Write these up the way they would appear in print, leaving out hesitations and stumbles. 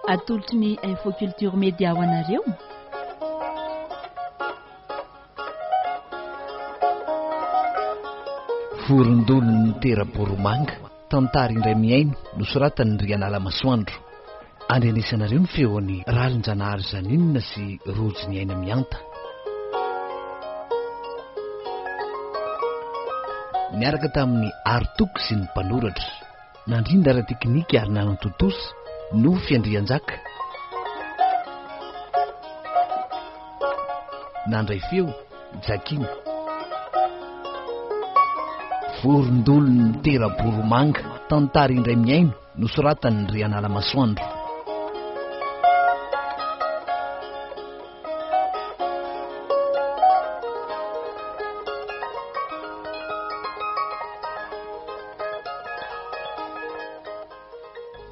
Atolotry ny Info Culture Media ho anareo. Vorondolon'ny tera-boromanga, tantara indray mihaino nosoratan'i Ndrianala Masoandro. Andrenesanareo ny feon'i Ralinjanahary Zanina sy Rojo Niaina Mihanta. Niaraka tamin'ny Artoky sy ny mpanoratra. Nandrindra ara-teknika ary nanantontosa Nofy Andrianjaka. Nandray feo Jakina. Vorondolon'ny tera-boromanga, tantara indray mihaino. Nosoratan'i Ndrianala Masoandro.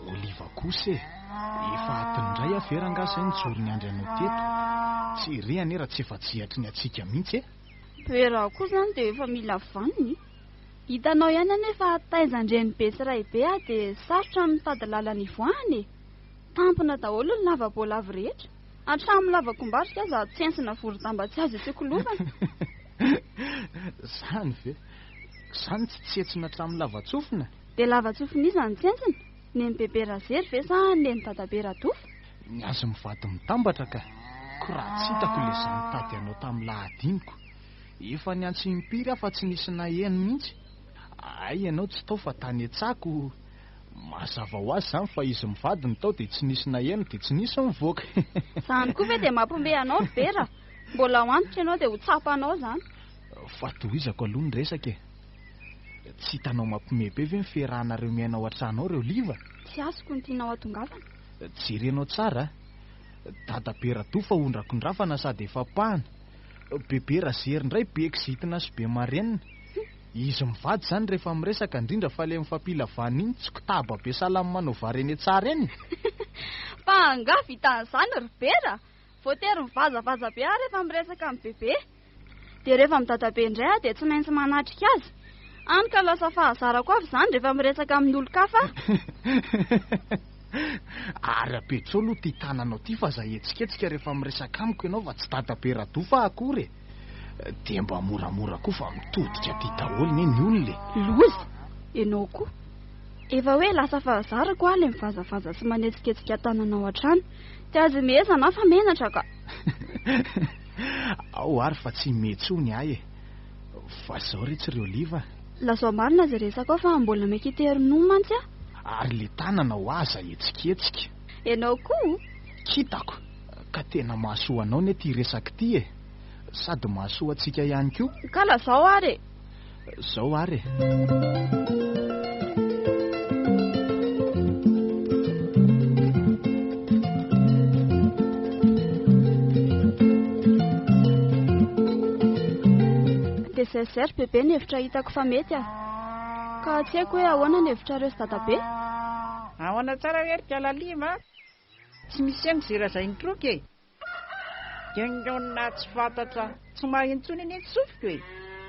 Oliva kosa e! Efa adiny iray aho ve rangaha izay nijoro niandry anao teto? Tsy re anie raha tsy efa jihatry ny hatsiaka mihitsy e! Bera koa izany dia efa mila vaniny. Hitanao ihany anie fa taizan-drenibe sy raibe aho dia sarotra ny mitady lalana hivoahana e! Tampina daholo ny lava-boalavo rehetra, hatramin'ny lavakombarika aza tsentsina vorodamba tsy azo itsikolovana. Izany ve? Izany tsy tsentsina hatramin'ny lava-tsofina? Dia lava-tsofin'iza no tsentsina? Nen'i Bebe Razery ve sa nen'i Dadabe Radofa? Ny azy mivady mitambatra ka! Ko raha tsy hitako ilay izaho nitady anao tamin'ny lahadiniko. Efa niantso impiry aho fa tsy nisy naheno mihitsy. Hay ianao tsy tao fa tany an-tsako. Mazava ho azy izany fa izy mivady no tao dia tsy nisy naheno dia tsy nisy nivoaka. Izany koa ve dia mampiomehy anao ry Bera? Mbola ho antitra ianao dia ho tsapanao izany. Fa tohizako aloha ny resaka e. Tsy hitanao mampiomehy be ve ny fiarahanareo miaina ao an-trano ao ry Oliva? Tsy azoko ny tianao hatongavana. Jerenao tsara a. Dadabe Radofa ondrakondrafana sady efa mpahana. Bebe Razery indray be kizitina sy be marenina. Izy mivady izany rehefa miresaka, indrindra fa ilay mifampila vaniny iny, tsy kotaba be sahala amin'ny manao vary eny an-tsara eny. Fa angaha vitan'izany ry Bera? Voatery mivazavaza be aho rehefa miresaka amin'i Bebe. Dia rehefa amin'i Dadabe indray aho dia tsy maintsy manatrika azy. Hany ka lasa fahazarako avy izany rehefa miresaka amin'olon-kafa aho. Ary apetso aloha ity tananao ity fa aza ahetsiketsika rehefa miresaka amiko ianao fa tsy dadabe Radofa aho akory e! Dia mba moramora koa fa mitodika aty daholo anie ny olona e! Loza! Ianao koa! Efa hoe lasa fahazarako aho ilay mivazavaza sy manetsiketsika tanana ao an-trano. Tsy azo ihomehezana aho fa menatra ka! Ao ary fa tsy himehy intsony ahy e! Fa izao re tsy ry Oliva a! Lazao marina izay resakao fa mbola maika hitery nono mantsy aho. Ary le tanana ho aza ahetsiketsika. Ianao koa? Kitako! Ka tena mahasoa anao ne ty resaka ity e! Sady mahasoa antsika ihany koa. Ka lazao ary e! Zao ary e! Dia zay zay ry bebe ny hevitra hitako fa mety ah. Ka tsy haiko hoe ahoana ny hevitrareo sy dadabe? Ahoana tsara hoe ry Kalalima a? Tsy misy heno izay lazain'i Troky e! Gengonina tsy fantatra, tsy mahay intsony anie ny sofiko e!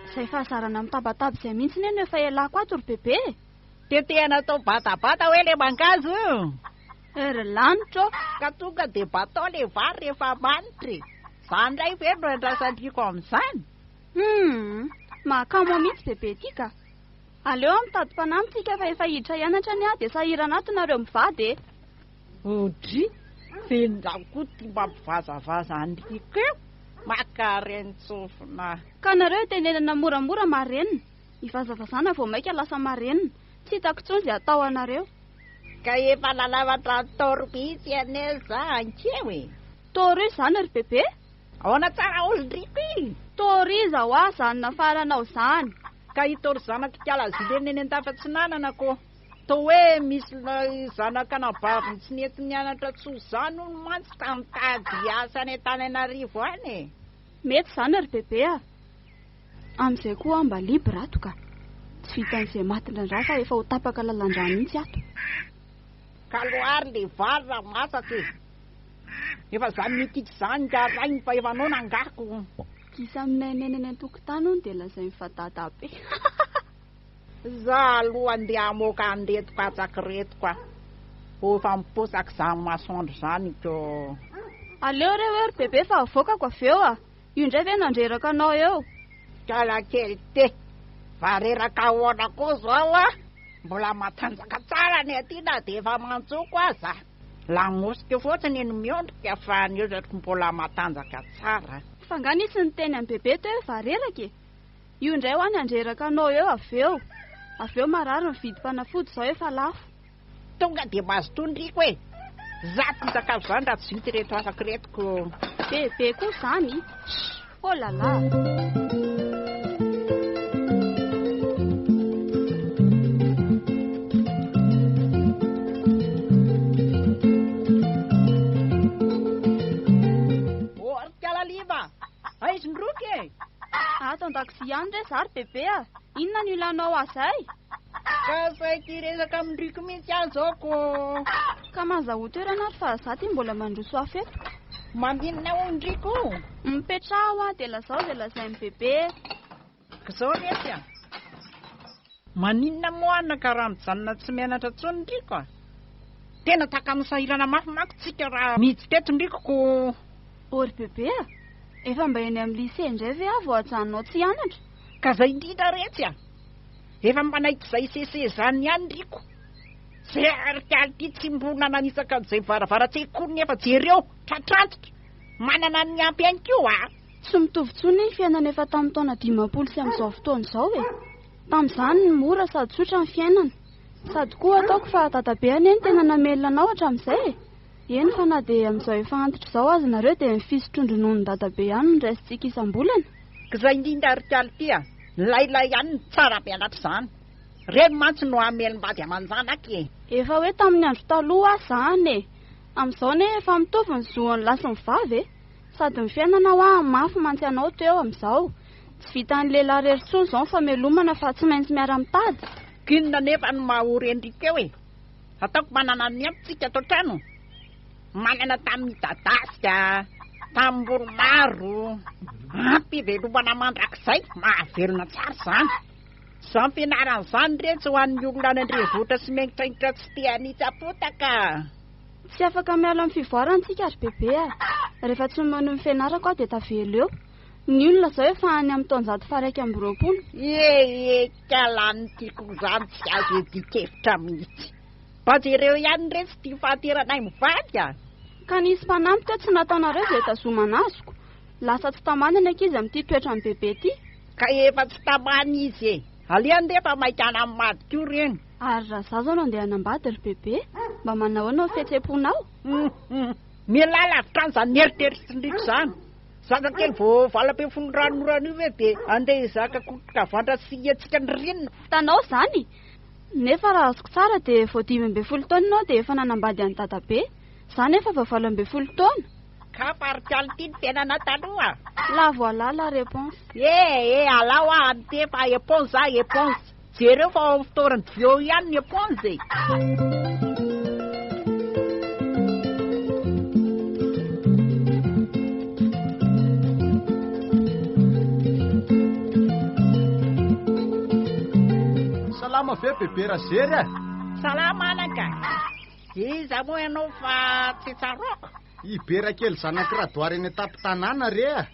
Izay fahazarana mitabataba izay mihitsy anie no efa ialako ato ry bebe e! Tetehana atao badabada hoe ilay mangahazo io? Ry lanitra ô! Ka tonga dia batao ilay vary rehefa manitra e! Izany indray ve no andrasan-dRiko amin'izany? Humm! Mahakamo ahy mihitsy bebe ity ka! Aleo aho mitady mpanampy tsika fa efa hiditra hianatra anie aho dia sahirana ato nareo mivady e! Odry! Velon-draho koa ity mampivazavaza an'i Rico eo! Maka ren-tsofina! Ka nareo itenenana moramora marenina! Ivazavazana vao maika lasa marenina! Tsy hitako intsony izay atao anareo! Ka efa nanafatra an'i Toro mihitsy anie za ankeo e! Toro izany ry bebe? Ahoana tsara olon-driko iny? Toro iza hoa zany nafaranao zany? Ka i Toro zanak'i Kala Julien eny Andafatsinanana ko. Toa hoe misy ilay zanak'anabaviny tsy nety nianatra tsoa izany hono mantsy ka mitady hiasa any Antananarivo any e. Mety izany ry bebe a! Amin'izay koa aho mba libre ato ka! Tsy vitan'izay maty indraindray fa efa ho tapaka lalan-drà mihitsy ato. Ka loary le vary raha masaka e! Efa zany mikiky zany ka rainy fa efa noana angaha ko. Gisa aminay neny any an-tokotany hono dia lazainy fa dadabe. Za aloha andeha hamoaka an'ireto katsaka ireto ka. Efa miposaka izany masoandro izany ko. Aleo re hoe ry bebe fa avoakako avy eo a. Io indray ve no handreraka anao eo? Kala kely te. Va reraka ahoana koa izao a? Mbola matanjaka tsara ny aty na dia efa mantsoko aza. Lamosiko fotsiny no miondrika fa ny hozatro mbola matanjaka tsara. Fa nga nisy niteny an'i bebe teo hoe va reraka e? Io indray hoa ny handreraka anao eo avy eo. Avy eo marary ny vidim-panafody izao efa lafo. Tonga dia mazotoa ndriko e! Za tsy hisakafo izany raha tsy vita ireto asako ireto ko. Bebe koa izany! Oh là là! Oh ry Kalalima! Aiza ny roky e? Ato an-dakozia ihany re za ry bebe a! Inona no ilanao azy ay? Ka saiky hiresaka amin'i Rico mihitsy aho izao ko. Ka mazahoa toerana ary fa za ty mbola mandroso afo eto. Maninona hono Rico? Mipetraha hoa dia lazao izay lazain'i bebe. K'izao retsy a! Maninona moa anaka raha mijanona tsy mianatra intsony Rico a? Tena takan'ny sahirana mafy manko tsika raha miditra eto ndriko ko. Ô ry bebe a! Efa mba eny amin'ny lycée indray ve aho vao ajanonao tsy hianatra? Ka zay indrindra retsy a! Efa manaiky izay CC zany ihany ndriko. Zay arikaly ty tsy mbola nanitsaka an'izay varavaran-tsekoly nefa jereo, tratrantitra! Manana ny ampy ihany koa a! Tsy mitovy intsony ny fiainana efa tamin'ny taona 50 sy amin'izao fotoana izao e! Tamin'izany ny mora sady tsotra ny fiainana. Sady koa ataoko fa dadabe anie no tena namelona anao hatramin'izay e! Eny fa na dia amin'izao efa antitra izao aza nareo dia ny fisotroan-drononon'i dadabe ihany no raisintsika isam-bolana. K'izay indrindra ry kalo ty a! Lailay ihany no tsara mianatra izany. Reny mantsy no hamelom-bady aman-janaka e! Efa hoe tamin'ny andro taloha aho izany e! Amin'izao anie efa mitovy ny zon'ny lahy sy ny vavy e! Sady ny fiainana hoa mafy mantsy anao teo amin'izao. Tsy vitan'ny lehilahy irery intsony izao ny famelomana fa tsy maintsy miara-mitady. K'inona anefa no maha ory an-dry teo e? Ataoko manana ny ampy tsika ato an-trano. Manana tany midadasika, tanimboly maro, ampy hivelomana mandrakizay, mahavelona tsara izany. Izany fianarana izany re tsy ho an'ny olona any an-drenivohitra sy miaingitraingitra tsy te hanitsa-potaka. Tsy afaka miala amin'ny fivoarana tsika ry bebe a! Rehefa tsy manohy ny fianarako aho dia tavela eo. Ny olona izao efa any amin'ny taonjato faha-21. Ie ie kala ny tiako izany tsy azo iadian-kevitra mihitsy. Mba jereo ihany re tsy ity fahateranay mivady a! Ka nisy mpanampy teo tsy nataonareo izay hitazomana azoko. Lasa tsy tamana ny ankizy amin'ity toetran'i bebe ity. Ka efa tsy tamana izy e! Aleo andeha fa maika hanambady koa ireny. Ary raha izaho izao no andeha hanambady ry bebe, mba manahoana ny fihetseham-ponao? Mialà lavitra an'izany eritreritr'ndriko izany. Zazakely vao 18 ranonorana io ve dia andeha hizaka kotrokavandra sy hiantsika ny ririnina? Hitanao izany? Nefa raha azoko tsara dia vao 15 taona ianao dia efa nanambady an'i dadabe. Izaho nefa vao 18 taona. Ka farikaly ity ny fiainana taloha. La voilà la réponse. Eh eh alao aho an'ity fa éponge aho éponge. Jereo fa ao amin'ny fitoeran'ny dvio ihany ny éponge e. Salama ve bebe Razery a? Salama anaka. Iza moa ianao fa tsy tsaroako? I Bera kely zanak'i Radoara eny an-tampon-tanàna re a!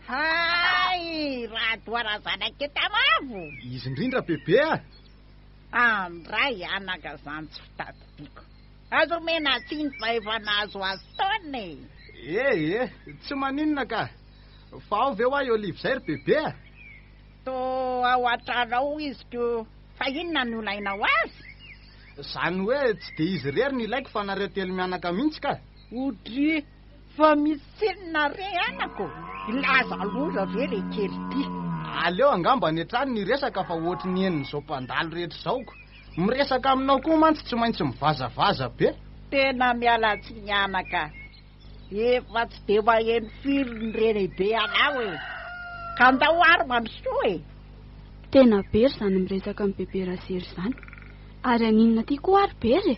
Hay! Radoara zanak'i Tamavo! Izy indrindra bebe a! Andray anaka izany tsy fitadidiako. Aza omena tsiny fa efa nahazo azy taona e! E e! Tsy maninona ka! Fa ao ve hoa i Olive izay ry bebe a? Toa ao an-trano ao izy ko! Fa inona no ilainao azy? Izany hoe tsy dia izy irery no ilaiko fa nareo telo mianaka mihitsy ka! Odry! Fa misy tsinona re anako! Hilaza loza ve le kely ity? Aleo angamba any an-trano ny hiresaka fa ohatry ny henon'izao mpandalo rehetra izao ko! Miresaka aminao koa mantsy tsy maintsy mivazavaza be! Tena miala tsiny anaka! Efa tsy dia maheno firy ny renibe anao e! Ka ndao ary mandrosoa e! Tena very izany miresaka amin'i Bebe Razery izany. Ary haninona aty koa ary Bery e?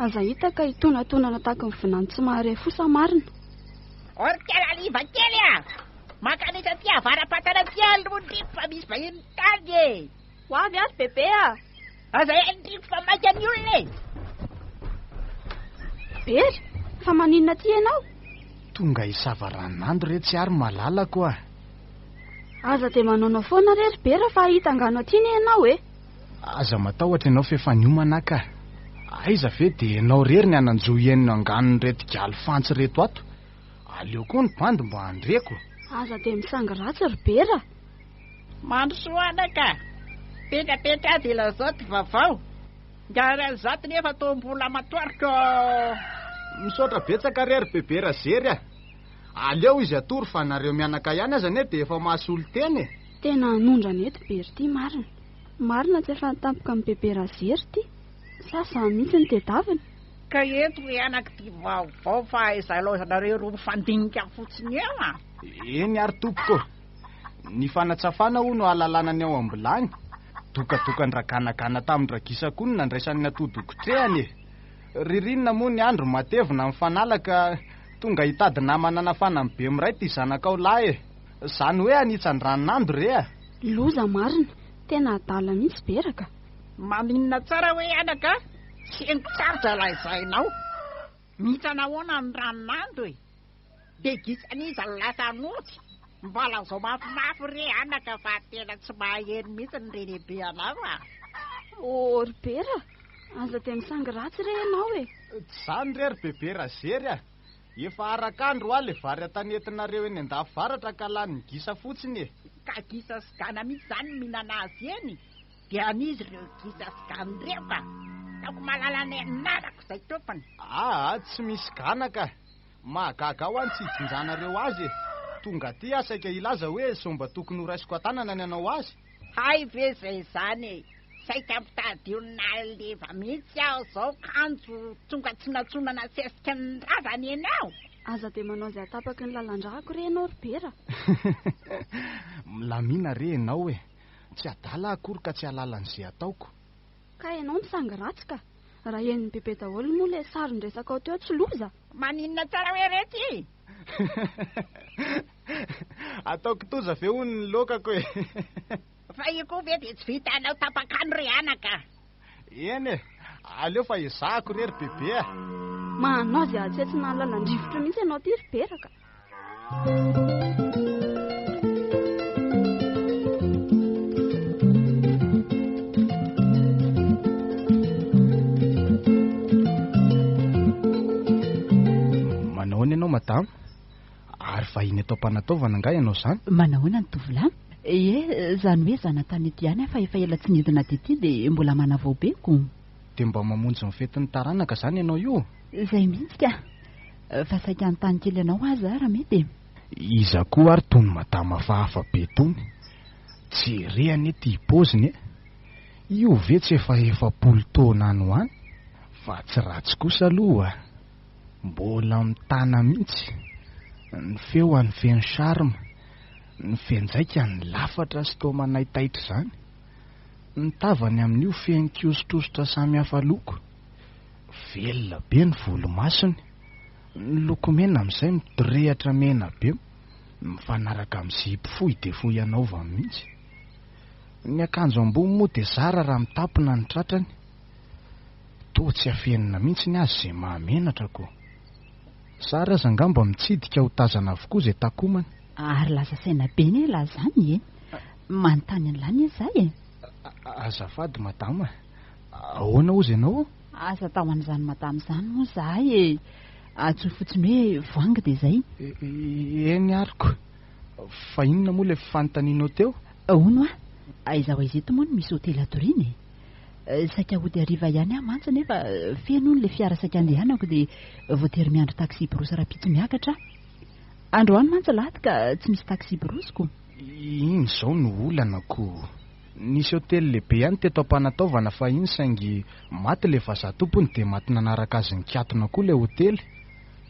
Aza hita ka hitonatonana tahaky ny vinany tsy mahare fosa marina. Or kialaliva kely a! Mankanesa aty avara-patana aty aloha ndry fa misy vahiny mitady e! Ho avy ary Bebe a! Aza ela ndry fa maika ny olona e! Bera, fa maninona aty ianao? Tonga hisava ranonando re tsy ary malalako a. Aza dia manaonao foana re ry Bera fa hahita angano aty anie ianao e. Aza matahotra ianao f'efa niomana aho ka. Aiza ve dia ianao irery ny hanan-jo hihaino ny anganon'ireto galy fantsy ireto ato. Aleo koa ny bandy mba handreko. Aza dia misangy ratsy ry Bera. Mandrosoa anaka a! Petrapetra dia lazao ty vaovao. Nga izato nefa toa mbola matory ko. Misaotra betsaka re ry Bebe Razery a! Aleo izy hatory fa nareo mianaka ihany aza anie dia efa mahasolo tena e! Tena hanondrana eto Bery ity marina. Marina tsy efa nitampoka amin'i Bebe Razery ity. Sa za mihitsy no tedavina? Ka ento ry anaka ity vaovao fa aiza ilaozanareo roa mifandinika fotsiny eo a! Eny ary tompoko. Ny fanatsafana hono ahalalana ny ao am-bilany. Dokadokan-draganagana tamin-dragisa koa no nandraisany ny atody hokotrehany e! Ririnina moa ny andro matevina mifanala ka tonga hitady namana nafana amin'ny bemiray ity zanakao lahy e! Izany hoe hanitsan-dranonando re a! Loza marina! Tena adala mihitsy Bera ka! Maninona tsara hoe anaka? Tsy henoko tsara izay lazainao. Mihitsana ahoana ny ranonando e? Dia gisan'iza no lasa hamonjy? Mba lazao mafimafy re anaka fa tena tsy maheno mihitsy ny renibe anao a! Oh ry Bera, aza dia misangy ratsy re ianao e! Tsy izany re ry Bebe Razery a! Efa arak'andro hoa le vary an-tanetinareo eny andafy varatra ka lanin'ny gisa fotsiny e! Ka gisa sy gana mihitsy izany no mihinana azy eny? Dia an'iza ireo gisa sy gana ireo ka? Ataoko mahalala ny anarako izay tompony. Aa, tsy misy gana ka! Mahagaga aho any tsy hijinjanareo azy e! Tonga aty aho saika hilaza hoe sao mba tokony ho raisiko an-tanana ny hanao azy. Hay ve izay izany e! Saika mitady olona haleva mihitsy aho izao kanjo tonga tsy nantsoina nasesika ny razana ianao! Aza dia manao izay hatapaky ny lalan-drako re ianao ry Bera a! Milamina re ianao e! Tsy adala aho akory ka tsy hahalala an'izay ataoko. Ka ianao misangy ratsy ka! Raha henon'i Bebe daholo moa ilay sarin-dresakao teo tsy loza? Maninona tsara hoe retsy e? Atao kitoza ve hono ny laokako e? Fa io koa ve dia tsy vitanao tapak'andro ry anaka? Eny e, aleo fa ezahako re ry Bebe a! Manao izay hahatsetsina ny lalan-drivotra mihitsy ianao ity ry Bera ka! Manahoana ianao madama? Ary vahiny eto am-panataovana angaha ianao izany? Manahoana ny tovolahy? Ie, izany hoe zanatany eto ihany aho fa efa ela tsy nidina tety dia mbola manavao be ko. Dia mba mamonjy ny fetin'ny taranaka izany ianao io? Izay mihitsy ka. Fa saika hanontany kely anao aza raha mety e. Iza koa ary tony madama hafahafa be tony? Jere anie ty paoziny e! Io ve tsy efa 40 taona any ho any? Fa tsy ratsy kosa aloha a! Mbola mitana mihitsy. Ny feo any feno charme. Ny fianjaikany lafatra sy toa manaitaitra izany. Ny tavany amin'io feno kihosotrosotra samy hafa loko. Velona be ny volomasony. Ny loko mena amin'izay midorehatra mena be, mifanaraka amin'ny zipo fohy dia fohy anaovany mihitsy. Ny akanjo ambony moa dia zara raha mitapona ny tratrany. Toa tsy afenina mihitsy ny azy izay mahamenatra ko. Zara aza angamba mitsidika ho tazana avokoa izay takomany. Ary lasa saina be anie lahy izany e! Manontany an'lah anie za e! Azafady madama, ahoana hozy ianao? Aza atao an'izany madama izany moa izahay e! Antsoy fotsiny hoe Voangy dia izay. Eny ary ko! Fa inona moa ilay fanontanianao teo? Hono hoa, aiza ho aiza eto moa no misy hotely hatoriana e? Saika hody hariva ihany aho mantsy nefa feno hono ilay fiara saika handehanako dia voatery miandry taxi-brousse rahampitso miakatra aho. Androany mantsy lahady ka tsy misy taxi-brousse ko. Iny izao no olana ko! Nisy hotely lehibe ihany teto Ampanataovana fahiny saingy maty ilay vazaha tompony dia maty nanaraka azy nikatona koa ilay hotely.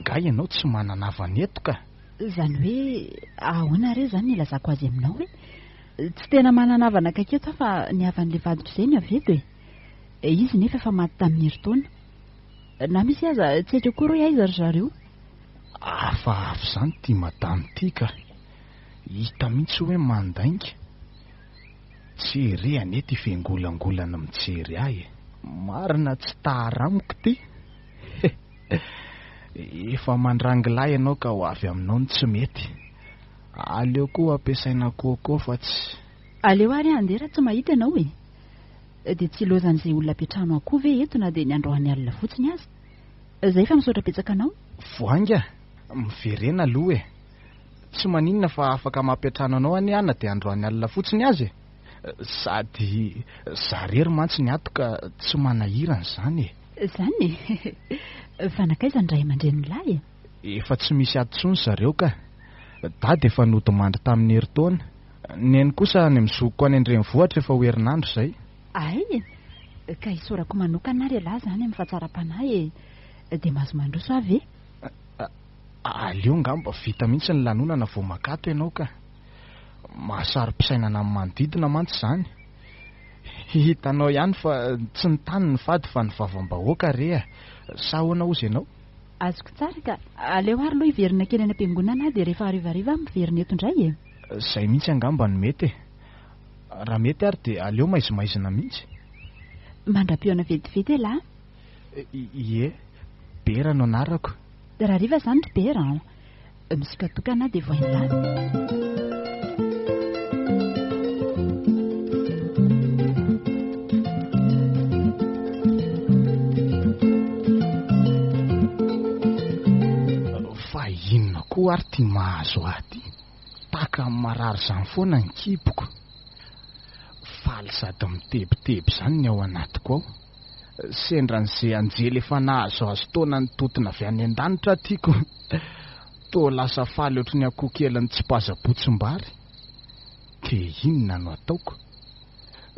Nga ianao tsy manana havana eto ka! Izany hoe ahoana re izany ny ilazako azy aminao hoe tsy tena manana havana akaiky eto aho fa ny havan'ilay vadiko izay no avy eto e! Izy nefa efa maty tamin'ny herintaona. Na misy aza tsy haiko akory hoe aiza ry zareo. Hafahafa izany ity madama ity ka! Hita mihitsy hoe mandainga. Tsy re anie ty fiangolangolany mijery ahy e. Marina tsy tara amiko ty. Efa mandrangilahy ianao ka ho avy aminao ny tsy mety. Aleo koa ampiasaina coco fa tsy. Aleo ary handeha raha tsy mahita ianao e. Dia tsy ilaozan'izay olona ampiantrano akoho ve eto na dia ny androany alina fotsiny aza? Izay fa misaotra betsaka anao. Voahangy a! Miverena aloha e! Tsy maninona fa afaka mampiantrano anao anie aho na dia androany alina fotsiny aza e! Sady za rery mantsy ny ato ka tsy manahirana izany e! Izany e! Fa nankaiza ny ray aman-drenin'ny lahy e? Efa tsy misy ato intsony zareo ka! Dada efa nodimandry tamin'ny herintaona. Neny kosa any amin'ny zokiko any an-drenivohitra efa ho herinandro izay. Hay e! Ka isaorako manokana ary ialahy izany amin'ny fahatsaram-panahy e! Dia mahazo mandroso aho ve? Aleo angamba vita mihitsy ny lanonana vao makato ianao ka! Mahasaro-pisainana ny manodidina mantsy izany. Hitanao ihany fa tsy ny tany no fady fa ny vavam-bahoaka re a! Sa ahoana hozy ianao? Azoko tsara ka! Aleo ary aloha hiverina kely any am-piangonana aho dia rehefa harivariva aho miverina eto indray e! Izay mihitsy angamba no mety e! Raha mety ary dia aleo maizimaizina mihitsy. Mandra-pihaona vetivety elah. Ie, Bera no anarako. Rahariva izany ry Bera an! Misokatokana dia voain'ny Fa inona koa ary ty mahazo ahy ty? Tahaka ny marary izany foana ny kiboko. Faly sady mitebiteby izany ny ao anatiko ao. Sendra an'izay anjely efa nahazoazo taona nitontona avy any an-danitra aho tiako. Toa lasa faly ohatry ny akoho kely nitsipaza-potsim-bary. Dia inona no ataoko?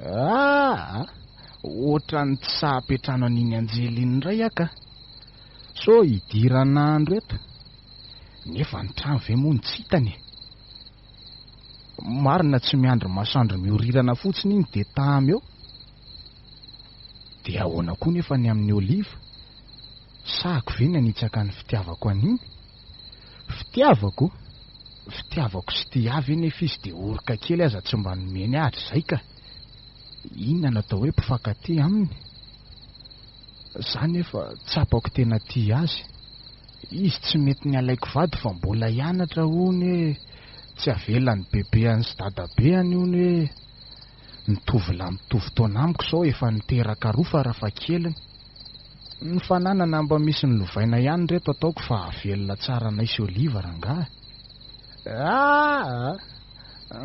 Aa! Ohatran'ny tsy sahy hampiantrano an'iny anjely iny indray aho ka. Sao hidiran'andro eto. Nefa ny trano ve moa no tsy hitany e? Marina tsy miandry masoandro mihorirana fotsiny iny dia tamy eo. Dia ahoana koa nefa ny amin'i Oliva? Sahako ve ny hanitsaka ny fitiavako an'iny? Fitiavako? Fitiavako sy tia ahy ve nefa izy dia oroka kely aza tsy mba nomeny ahy hatrizay ka! Inona no atao hoe mpifankatia aminy? Za nefa tsapako tena tia azy. Izy tsy mety ny alaiko vady fa mbola hianatra hono e, tsy avelan'ny bebeany sy dadabeany hono e. Ny tovolahy mitovy taona amiko izao efa niteraka roa farafahakeliny. Ny fananana mba misy nolovaina ihany reto ataoko fa hahavelona tsara anay sy Oliva rangahy. Aa!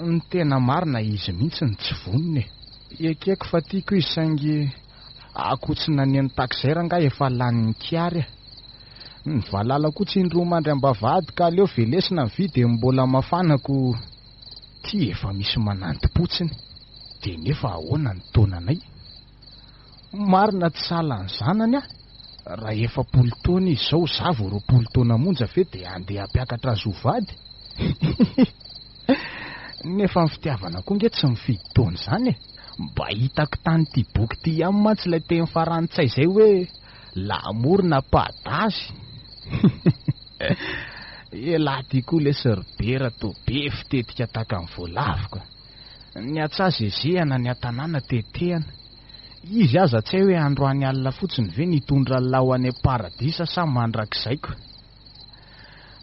Ny tena marina izy mihitsy no tsy vonona e. Ekeko fa tiako izy saingy akoho tsy naneno takizay rangahy efa lanin'ny kiary a. Ny valala koa tsy indroa mandry am-bavahady ka aleo velesina ny vy dia mbola mafana ko ty efa misy manantim-potsiny. Dia nefa ahoana ny taonanay? Marina tsy sahala ny zanany aho, raha 40 taona izy izao, za vao 20 taona monja ve dia handeha hampiakatra azy ho vady? Nefa ny fitiavana koa nge tsy mifidy taona izany e! Mba hitako tany ity boky ity ihany mantsy ilay teny farantsay izay hoe l'amour n'a pas d'âge. Elah ty koa lesy ry Bera toa be fitetika tahaka ny voalavo ka. Ny atsaha zezehana, ny an-tanàna tetehana. Izy aza tsy hay hoe androany alina fotsiny ve ny hitondra an'lah ho any am-paradisa sa mandrakizay ko.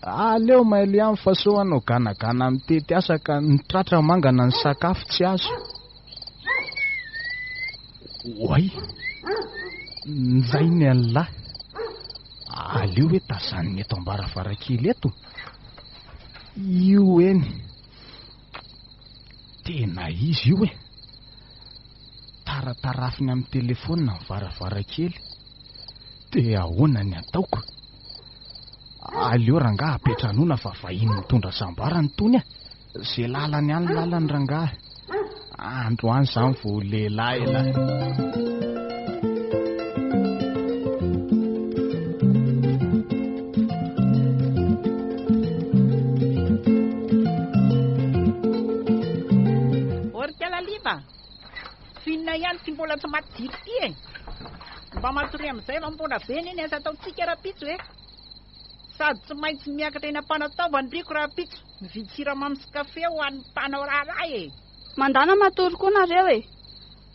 Aleo mailo ihany fa sao hanao ganagana mitety asa ka ny tratra mangana ny sakafo tsy azo. Oay! Njay ny an'lah. Aleo hoe tazaniny eto am-baravarankely eto. Io eny. Tena izy io e! Taratarafiny amin'ny telefaonina ny varavarankely. Dia ahoana ny ataoko? Aleo rangahy ampiantranoina fa vahiny mitondra sambarany itony a! Ze lalany any lalany rangahy. Androany izany vao lehilahy elah. Orika Finina ihany ty mbola tsy maty jiro ty e. Mba matoria amin'izay fa mbola be anie ny asa ataontsika rahampitso e. Sady tsy maintsy miakatra eny am-panataovana ry ko rahampitso, mividy siramamy sy kafe ho an'ny mpanao raharaha e. Mandana matory koa nareo e!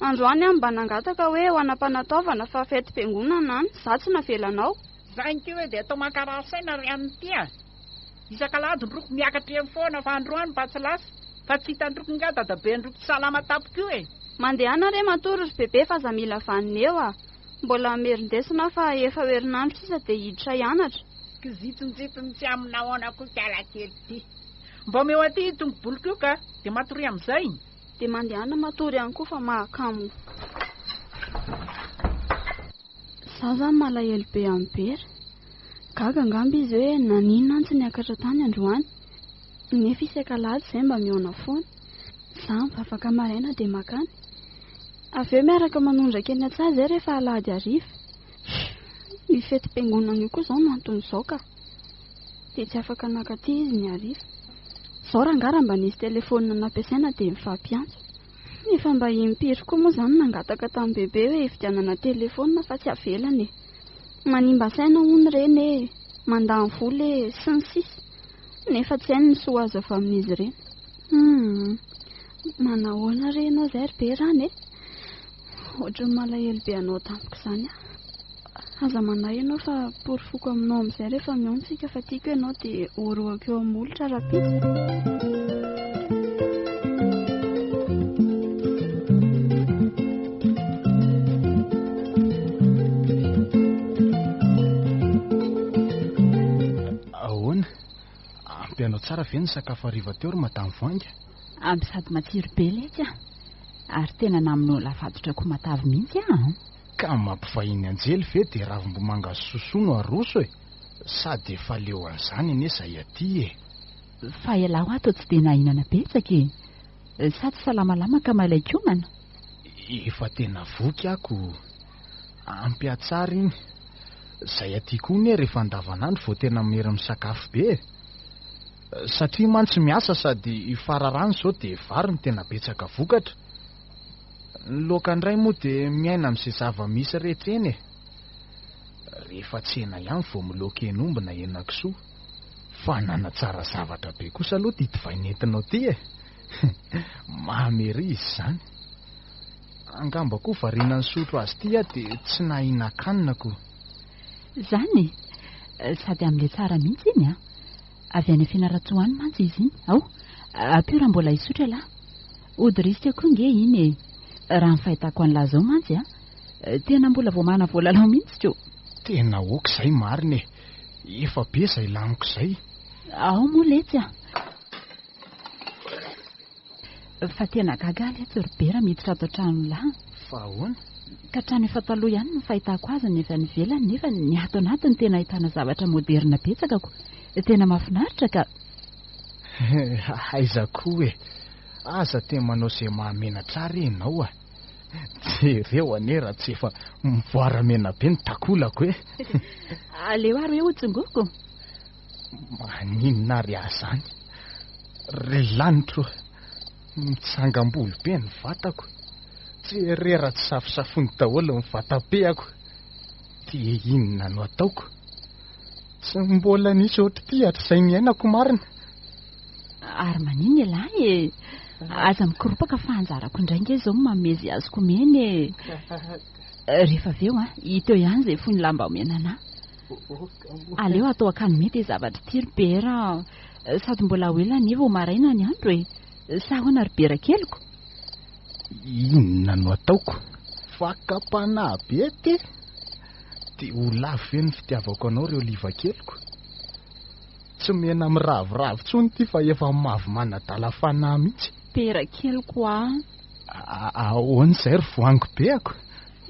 Androany aho mba nangataka hoe ho an'Ampanataovana fa fetim-piangonana an, za tsy navelanao. Zany koa hoe dia atao mankarary saina ry an'ity a. Isak'alahady ndroko miakatra eny foana fa androany mba tsy lasa. Fa tsy hitandroko nga dadabe-ndroko tsy salama tampoka io e. Mandehana re matory ry bebe fa aza mila vanona eo a. Mbola hamerin-desona aho fa efa ho herinandro sisa dia hiditra hianatra. Kizitinjitiny tsy amin'ahoana koa ikala kely ity. Mba omeo aty io tongo-boloko io ka, dia matoria amin'izay. Dia mandehana matory ihany koa fa mahakamo. Izaho izany malahelo be amin'i Bera. Gaga angamba izy hoe naninona aho no tsy niakatra tany androany. Nefa isak'alahady izay mba mihaona foana. Izaho mivavaka maraina dia mankany. Avy eo miaraka manondraka eny an-tsaha izay rehefa alahady hariva. Io fetim-piangonana io koa izao no anton'izao ka. Dia tsy afaka nankaty izy ny hariva. Izao rangahy raha mba nisy telefaonina nampiasaina dia mifampiantso. Efa mba impiry koa moa izany nangataka tamin'i Bebe hoe hividianana telefaonina fa tsy avelany e. Manimba saina hono ireny e, mandany vola e, sy ny sisa Nefa tsy hainy ny soa azo avy amin'izy ireny. Hum, manahoana re ianao izay ry Berana e? Ohatran'ny malahelo be anao tampoka izany aho. Aza manahy ianao fa porofoko aminao amin'izay rehefa mihaona isika fa tiako ianao dia horohako eo amin'ny molotra rahampitso. Ahoana? Ampy anao tsara ve ny sakafo hariva teo ry Madame Voainga? Ampy sady matsiro be letsy a! Ary tena namonoa lafatotra koa matavy mihitsy aho an! Ka mampivahiny anjely ve dia ravimbomanga sy sosoa no aroso e! Sady efa leo an'izany anie izay aty e! Fa ialahy hoa toa tsy dia nahinana betsaka e! Sa tsy salamalama ka malain-komana? Efa tena voky aho ko! Ampy ahy tsara iny! Izay aty koa anie rehefa andavanandro vao tena mery misakafo be e! Satria mantsy miasa sady fararano izao dia vary no tena betsaka vokatra. Ny laoka indray moa dia miaina amin'izay zava-misy rehetra eny e! Rehefa tsena ihany vao miloaka hen'omby na henakisoa. Fa nanatsara zavatra be kosa aloha ity divay nentinao ity e! Mamy ery izy izany. Angamba koa variana nisotro azy ity aho dia tsy nahinan-kanina ko. Izany e! Sady amin'ilay tsara mihitsy iny an! Avy any Fianarantsoa any mantsy izy iny. Ao, ampio raha mbola hisotro ialahy. Ody risika koa nge iny e! Raha ny fahitako an'lah izao mantsy an! Tena mbola vao mana voalalao mihitsy ko! Tena ok izay marina e! Efa be izay laniko izay. Ao moa letsy a! Fa tena gaga aho letsy ry Bera miditra ato an-tranon'lah. Fa ahoana? Ka trano efa taloha ihany no fahitako azy ny avy any ivelany nefa ny ato anatiny tena ahitana zavatra moderina betsaka ko. Tena mahafinaritra ka. Aiza koa e! Aza te manao izay mahamenatra ahy re ianao a! Jereo anie raha tsy efa mivoara mena be ny takolako e! Aleo ary hoe hotsongoko. Maninona ary ahy izany? Ry lanitro, mitsangam-bolo be ny vatako. Jereo raha tsy safosafony daholo ny vatam-pehako. Dia inona no ataoko? Tsy mbola nisy ohatr'ity hatrizay niainako marina. Ary maninona ialahy e? Aza mikoropaka fa anjarako indray nge izao no manome izay azoko omena e. Rehefa avy eo an, hita eo ihany izay fony lamba omena anà. Aleo atao akany mety zavatra ity ry Bera a. Sady mbola ho ela anie vao maraina ny andro e. Sa ahoana ry Bera keliko? Inona no ataoko? Fakam-panahy be ty. Dia ho lavo ve ny fitiavako anao ry Oliva keliko? Tsy mena miraviravy intsony ity fa efa mavo manadala fanahy mihitsy. Bera keliko a. Ahoana izay ry voangy beako?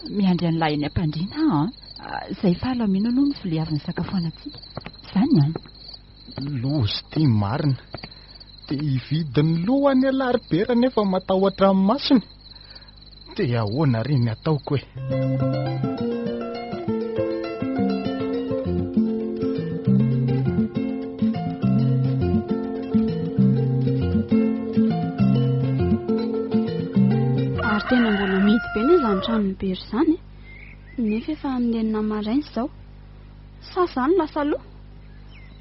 Miandry an'ilay eny am-pandriana aho an. Izay fahalamina aloha no vilia avy nisakafoanantsika. Izany an. Loza ity marina. Te hividy ny lohany ialahy ry Bera nefa matahotra ny masony. Dia ahoana re ny ataoko e? Ary tena mbola mihidy be anie izany tranon'i Bera izany e. Nefa efa amin'ny enina maraina izao. Sa izany lasa aloha?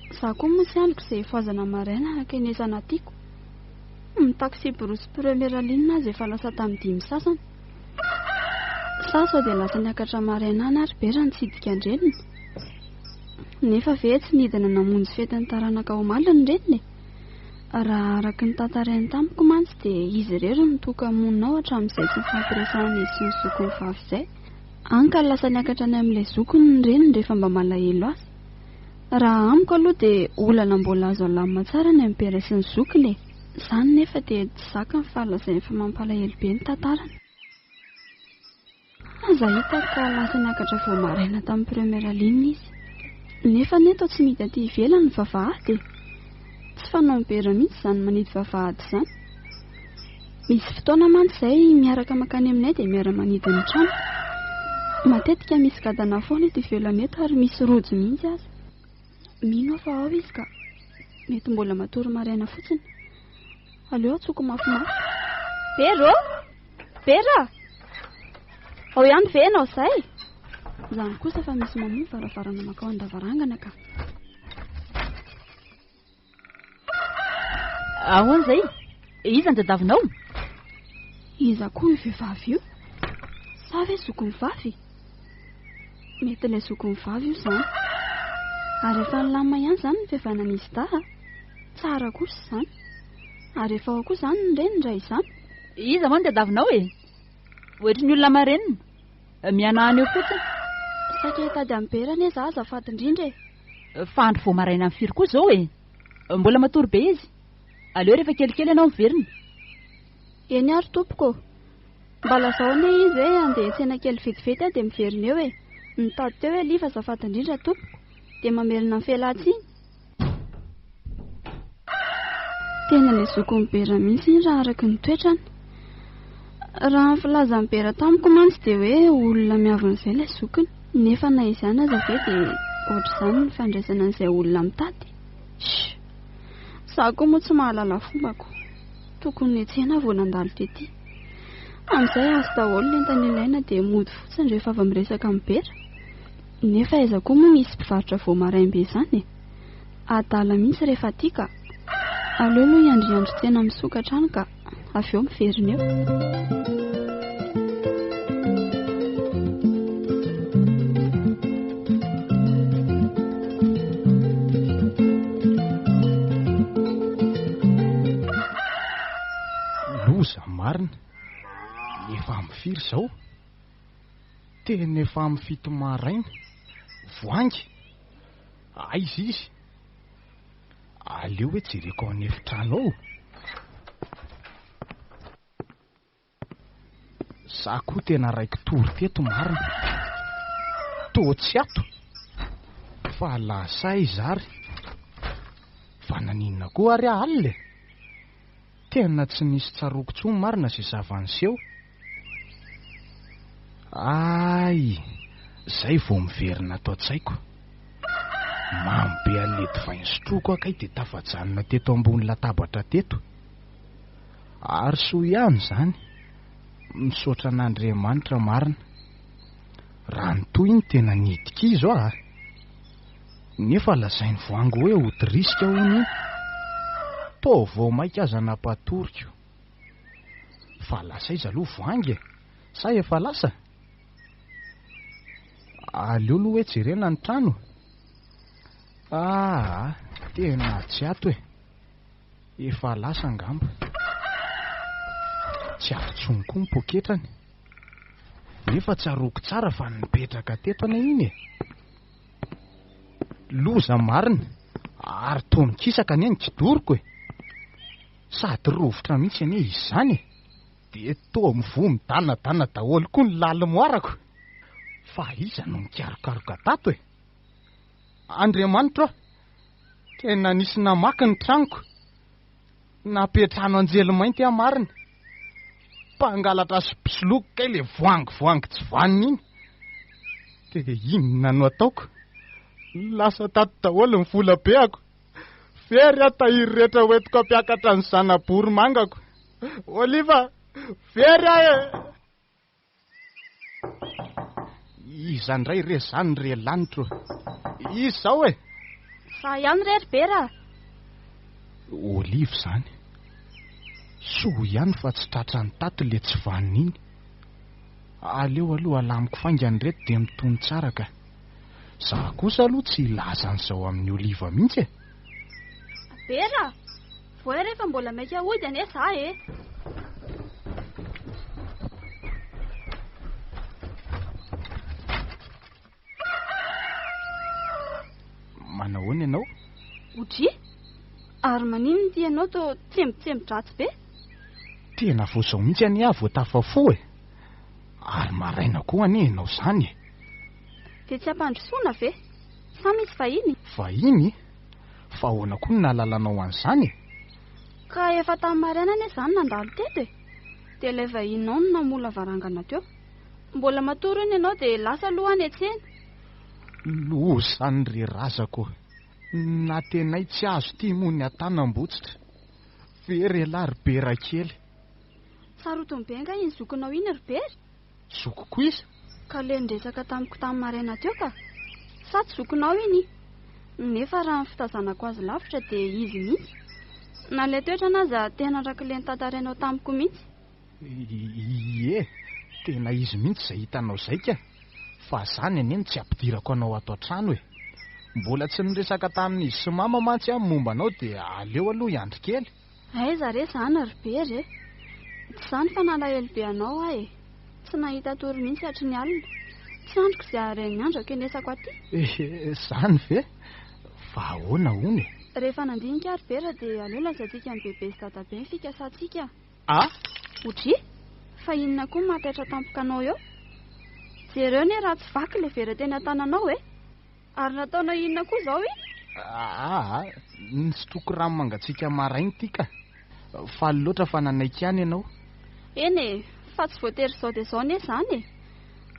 Izaho koa moa tsy andriko izay hifohazana maraina hankenesana tiako. Ny taxi-brousse première ligne aza efa lasa tamin'ny dimy sasany. Sa sao dia lasa niakatra maraina any ary Bera nitsidika an-dreniny? Nefa ve tsy nidina namonjy fetin'ny taranaka omaly ny reniny e? Raha araka ny tantarainy tamiko mantsy dia izy irery no toka-monina ao hatramin'izay tsy nifampiresahan'izy sy ny zokiny vavy izay. Hany ka lasa niakatra any amin'ilay zokiny ny reniny rehefa mba malahelo azy. Raha amiko aloha dia olana mbola azo alamina tsara ny amin'i Bera sy ny zokiny e! Izany nefa dia tsy zakany fa lazainy fa mampalahelo be ny tantarany. Aza hita ka lasa niakatra vao maraina tamin'ny première ligne izy. Nefa anie toa tsy mihidy aty ivelany ny vavahady e! Tsy fanaon'i Bera mihitsy izany manidy vavahady izany. Misy fotoana mantsy izay miaraka mankany aminay dia miara-manidy ny trano. Matetika misy gadana foana eto ivelany eto ary misy rojo mihitsy aza. Mino aho fa ao izy ka. Mety mbola matory maraina fotsiny. Aleo antsoiko mafimafy. Bera ô! Bera! Ao ihany ve ianao izay? Izany kosa fa misy mamoha varavarana mankao an-davarangana ka. Ahoana izay? Iza ny tadiavinao? Iza koa io vehivavy io? Sa ve zokiny vavy? Mety ilay zokiny vavy io izany. Ary efa nilamina ihany izany ny fihavanan'izy dahy a! Tsara kosa izany. Ary efa ao koa izany ny reniny raha izany? Iza moa no tadiavinao e? Ohatry ny olona marenina. Mihanahana eo fotsiny. Saika hitady an'i Bera anie za azafady indrindra e! Fa andro vao maraina amin'ny firy koa izao e? Mbola matory be izy. Aleo rehefa kelikely ianao miverina. Eny ary tompoko ô. Mba lazao anie izy hoe handeha hiantsena kely vetivety aho dia miverina eo e. Nitady teo i Oliva azafady indrindra tompoko. Dia mamerina ny fialan-tsiny. Tena ilay zokin'i Bera mihitsy iny raha araka ny toetrany. Raha ny filazan'i Bera tamiko mantsy dia hoe olona miavona izay ilay zokiny. Nefa na izany aza ve dia ohatr'izany ny fandraisana an'izay olona mitady? Shh! Izaho koa moa tsy mahalala fombako. Tokony niantsena aho vao nandalo tety. Amin'izay azo daholo ny entana ilaina dia mody fotsiny rehefa avy miresaka amin'i Bera. Nefa aiza koa moa misy mpivarotra vao maraim-be izany e? Adala mihitsy rehefa aty ka. Aleo aloha hiandriandry tsena misokatra any ka, avy eo miverina eo. Loza marina. Efa amin'ny firy izao? Tena efa amin'ny fito maraina. Voahangy. Aiza izy? Aleo hoe jereko ao an'efitrano ao. Za koa tena raiki-tory teto marina. Toa tsy ato. Fa lasa aiza ary? Fa naninona koa ary aho alina e? Tena tsy nisy tsaroako intsony marina izay zava-niseho. Hay! Zay vao miverina ato an-tsaiko. Mamo be an'ilay divay nisotroako aho kay dia tafajanona teto ambony latabatra teto. Ary soa ihany izany. Misaotra an'Andriamanitra marina. Raha ny tohiny tena nihidikizo aho a! Nefa lazain'i Voangy hoe ody risika hono iny. Toa vao maika aza nampatoriko. Fa lasa aiza aloha Voangy e? Sa efa lasa? Aleo aloha hoe jerena ny trano. Aa, tena tsy ato e. Efa lasa angamba. Tsy ato intsony koa ny poketrany. Nefa tsaroako tsara fa nipetraka teto anie iny e. Loza marina, ary toa mikisaka anie ny kidoroko e. Sady rovitra mihitsy anie izany e. Dia toa mivoha midanadana daholo koa ny lalimoarako. Fa iza no nikarokaroka tato e? Andriamanitro ô! Tena nisy namaky ny tranoko. Nampiantrano anjely mainty aho marina. Mpangalatra sy mpisoloky kay le voangivoangy tsy vanona iny. Dia inona no ataoko? Lasa tato daholo ny vola beako. Very aho tahiry rehetra hoentiko hampiakatra ny zana-bory mangako. Oliva, very aho e! Iza indray re izany re lanitro? Iza izao e? Za ihany re ry Bera a! Olive izany. Soa ihany fa tsy tratran'ny tato ilay tsy vanona iny. Aleo aloha alamiko faingana ireto dia mitony tsara ka. Za kosa aloha tsy hilaza an'izao amin'i Oliva mihitsy e. Bera! Voay rehefa mbola maika hody anie za e. Manahoana ianao? Odry! Ary maninona ity ianao toa tsembotsembon-dratsy be? Tena vao izao mihitsy anie aho vao tafafoha e! Ary maraina koa anie ianao izany e! Dia tsy ampandrosoana ve? Sa misy vahiny? Vahiny? Fa ahoana koa no nahalalanao an'izany e? Ka efa tamin'ny maraina anie izaho no nandalo teto e! Dia ilay vahininao no namoha lavarangana teo. Mbola matory hono ianao dia lasa aloha any an-tsena. Loza ny ry razako. Na tenay tsy azo ity moa ny atanambotsitra. Very elah ry Bera kely. Sarotiny be angaha iny zokinao iny ry Bera? Zokiko iza? Ka le niresaka tamiko tamin'ny maraina teo ka. Sa tsy zokinao iny? Nefa raha ny fitazanako azy lavitra dia izy mihitsy. Na ilay toetrany aza tena arak'ilay notantarainao tamiko mihitsy. Ie, tena izy mihitsy izay hitanao izay ka. Fa zany anie no tsy ampidirako anao ato an-trano e. Mbola tsy niresaka tamin'izy sy mama mantsy aho momba anao dia aleo aloha hiandry kely. Aiza re izany ry Bery e! Tsy izany fa nalahelo be anao aho e! Tsy nahita tory mihitsy hatry ny alina. Tsy andriko izay haharen'ny andro ankenesako aty. Izany ve? Fa ahoana hono e? Rehefa nandinika aho ry Bera dia aleo lazaintsika amin'i Bebe sy Dadabe ny fikasantsika. A! Odry! Fa inona koa no mahataitra tampoka anao eo? Jereo anie raha tsy vaky ilay vera teny an-tananao e! Ary nataonao inona koa izao iny? Aa! Nisotroako rano mangatsiaka maraina ity ka! Faly loatra fa nanaiky ihany ianao. Eny e! Fa tsy voatery izao dia izao anie izany e!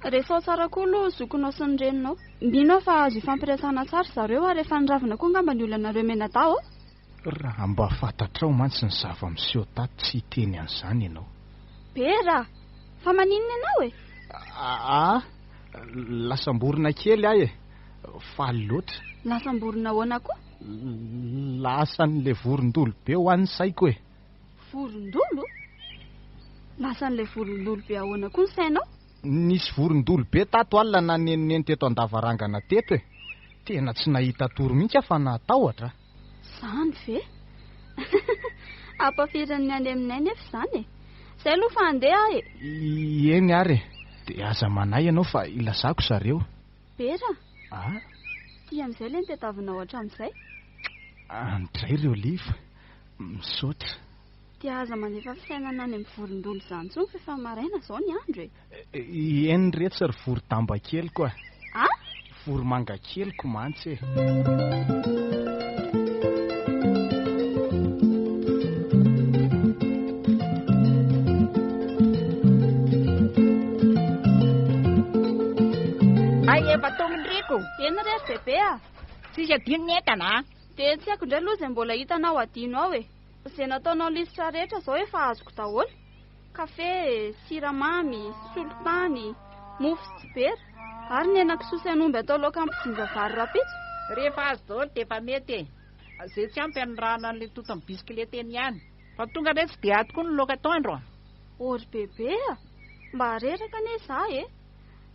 Resaho tsara koa aloha zokinao sy ny reninao. Mino aho fa azo ifampiresahana tsara zareo ary efa niravina koa angamba ny olanareo mianadahy ô! Raha mba fantatrao mantsy ny zava-miseho tato tsy hiteny an'izany ianao. Bera! Fa maninona ianao e? Aa! Lasam-borona kely aho e! Faly loatra. Lasam-borona ahoana koa? Lasan'ilay vorondolo be hoa ny saiko e! Vorondolo? Lasan'ilay vorondolo be ahoana koa ny sainao? Nisy vorondolo be tato alina nanenoneno teto an-davarangana teto e! Tena tsy nahita tory mihitsy aho fa natahotra. Izany ve? Ampafirin'ny any aminay nefa izany e! Izay aloha fa handeha aho e! Eny ary e! Dia aza manahy ianao fa ilazako zareo. Bera? A? Ty amin'izay ilay nitadiavinao hatramin'izay? Andray ry Oliva, misaotra. Dia aza mandefa fisainana any amin'ny vorondolo izany intsony fa efa maraina izao ny andro e! Eny retsy ry vorodamba keliko a! A? Voromanga keliko mantsy e! Hay efa tonga ndry ko! Eny re ry bebe a! Tsisy adino ny entana a! Dia tsy haiko indray aloha izay mbola hitanao adino ao e! Izay nataonao lisitra rehetra izao efa azoko daholo. Kafe, siramamy, solitany, mofo sy dibera, ary ny henakisoa sy hen'omby atao laoka hampijinja vary rahampitso. Rehefa azo daholo dia efa mety e! Izay tsy ampy hanirahana an'ilay tonta amin'ny bisikileta eny ihany. Fa tonga re tsy dia ato koa ny laoka atoandro a! Ô ry bebe a! Mba reraka anie izaho e!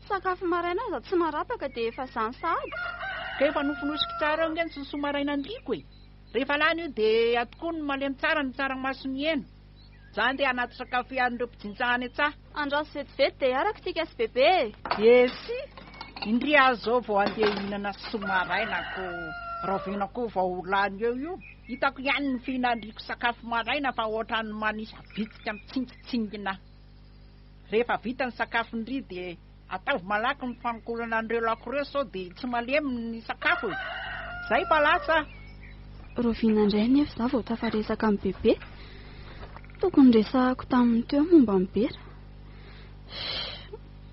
Sakafo maraina aza tsy marapaka dia efa izany sahady. Ka efa nofonosiko tsara eo ange ny sosoa maraina andriako e! Rehefa lany io dia ato koa ny malemy tsara ny tsaramaso ny hena. Za andeha hanatitra kafe an'ireo mpijinja any an-tsaha. Andraso vetivety dia hiaraka isika sy bebe e! Esy! Indry aho izao vao andeha hihinana soa maraina ko rahoviana koa vao ho lany eo io? Hitako ihany ny fihinandriko sakafo maraina fa ohatran'ny manisa vitsika mitsingintsingina. Rehefa vita ny sakafon-dry dia ataovy malaky ny fanokolana an'ireo laoko ireo sao dia tsy malemy ny sakafo e! Zay fa lasa ah! Rahoviana indray anefa izaho vao tafaresaka amin'i Bebe? Tokony resahako taminy teo momba an'i Bera.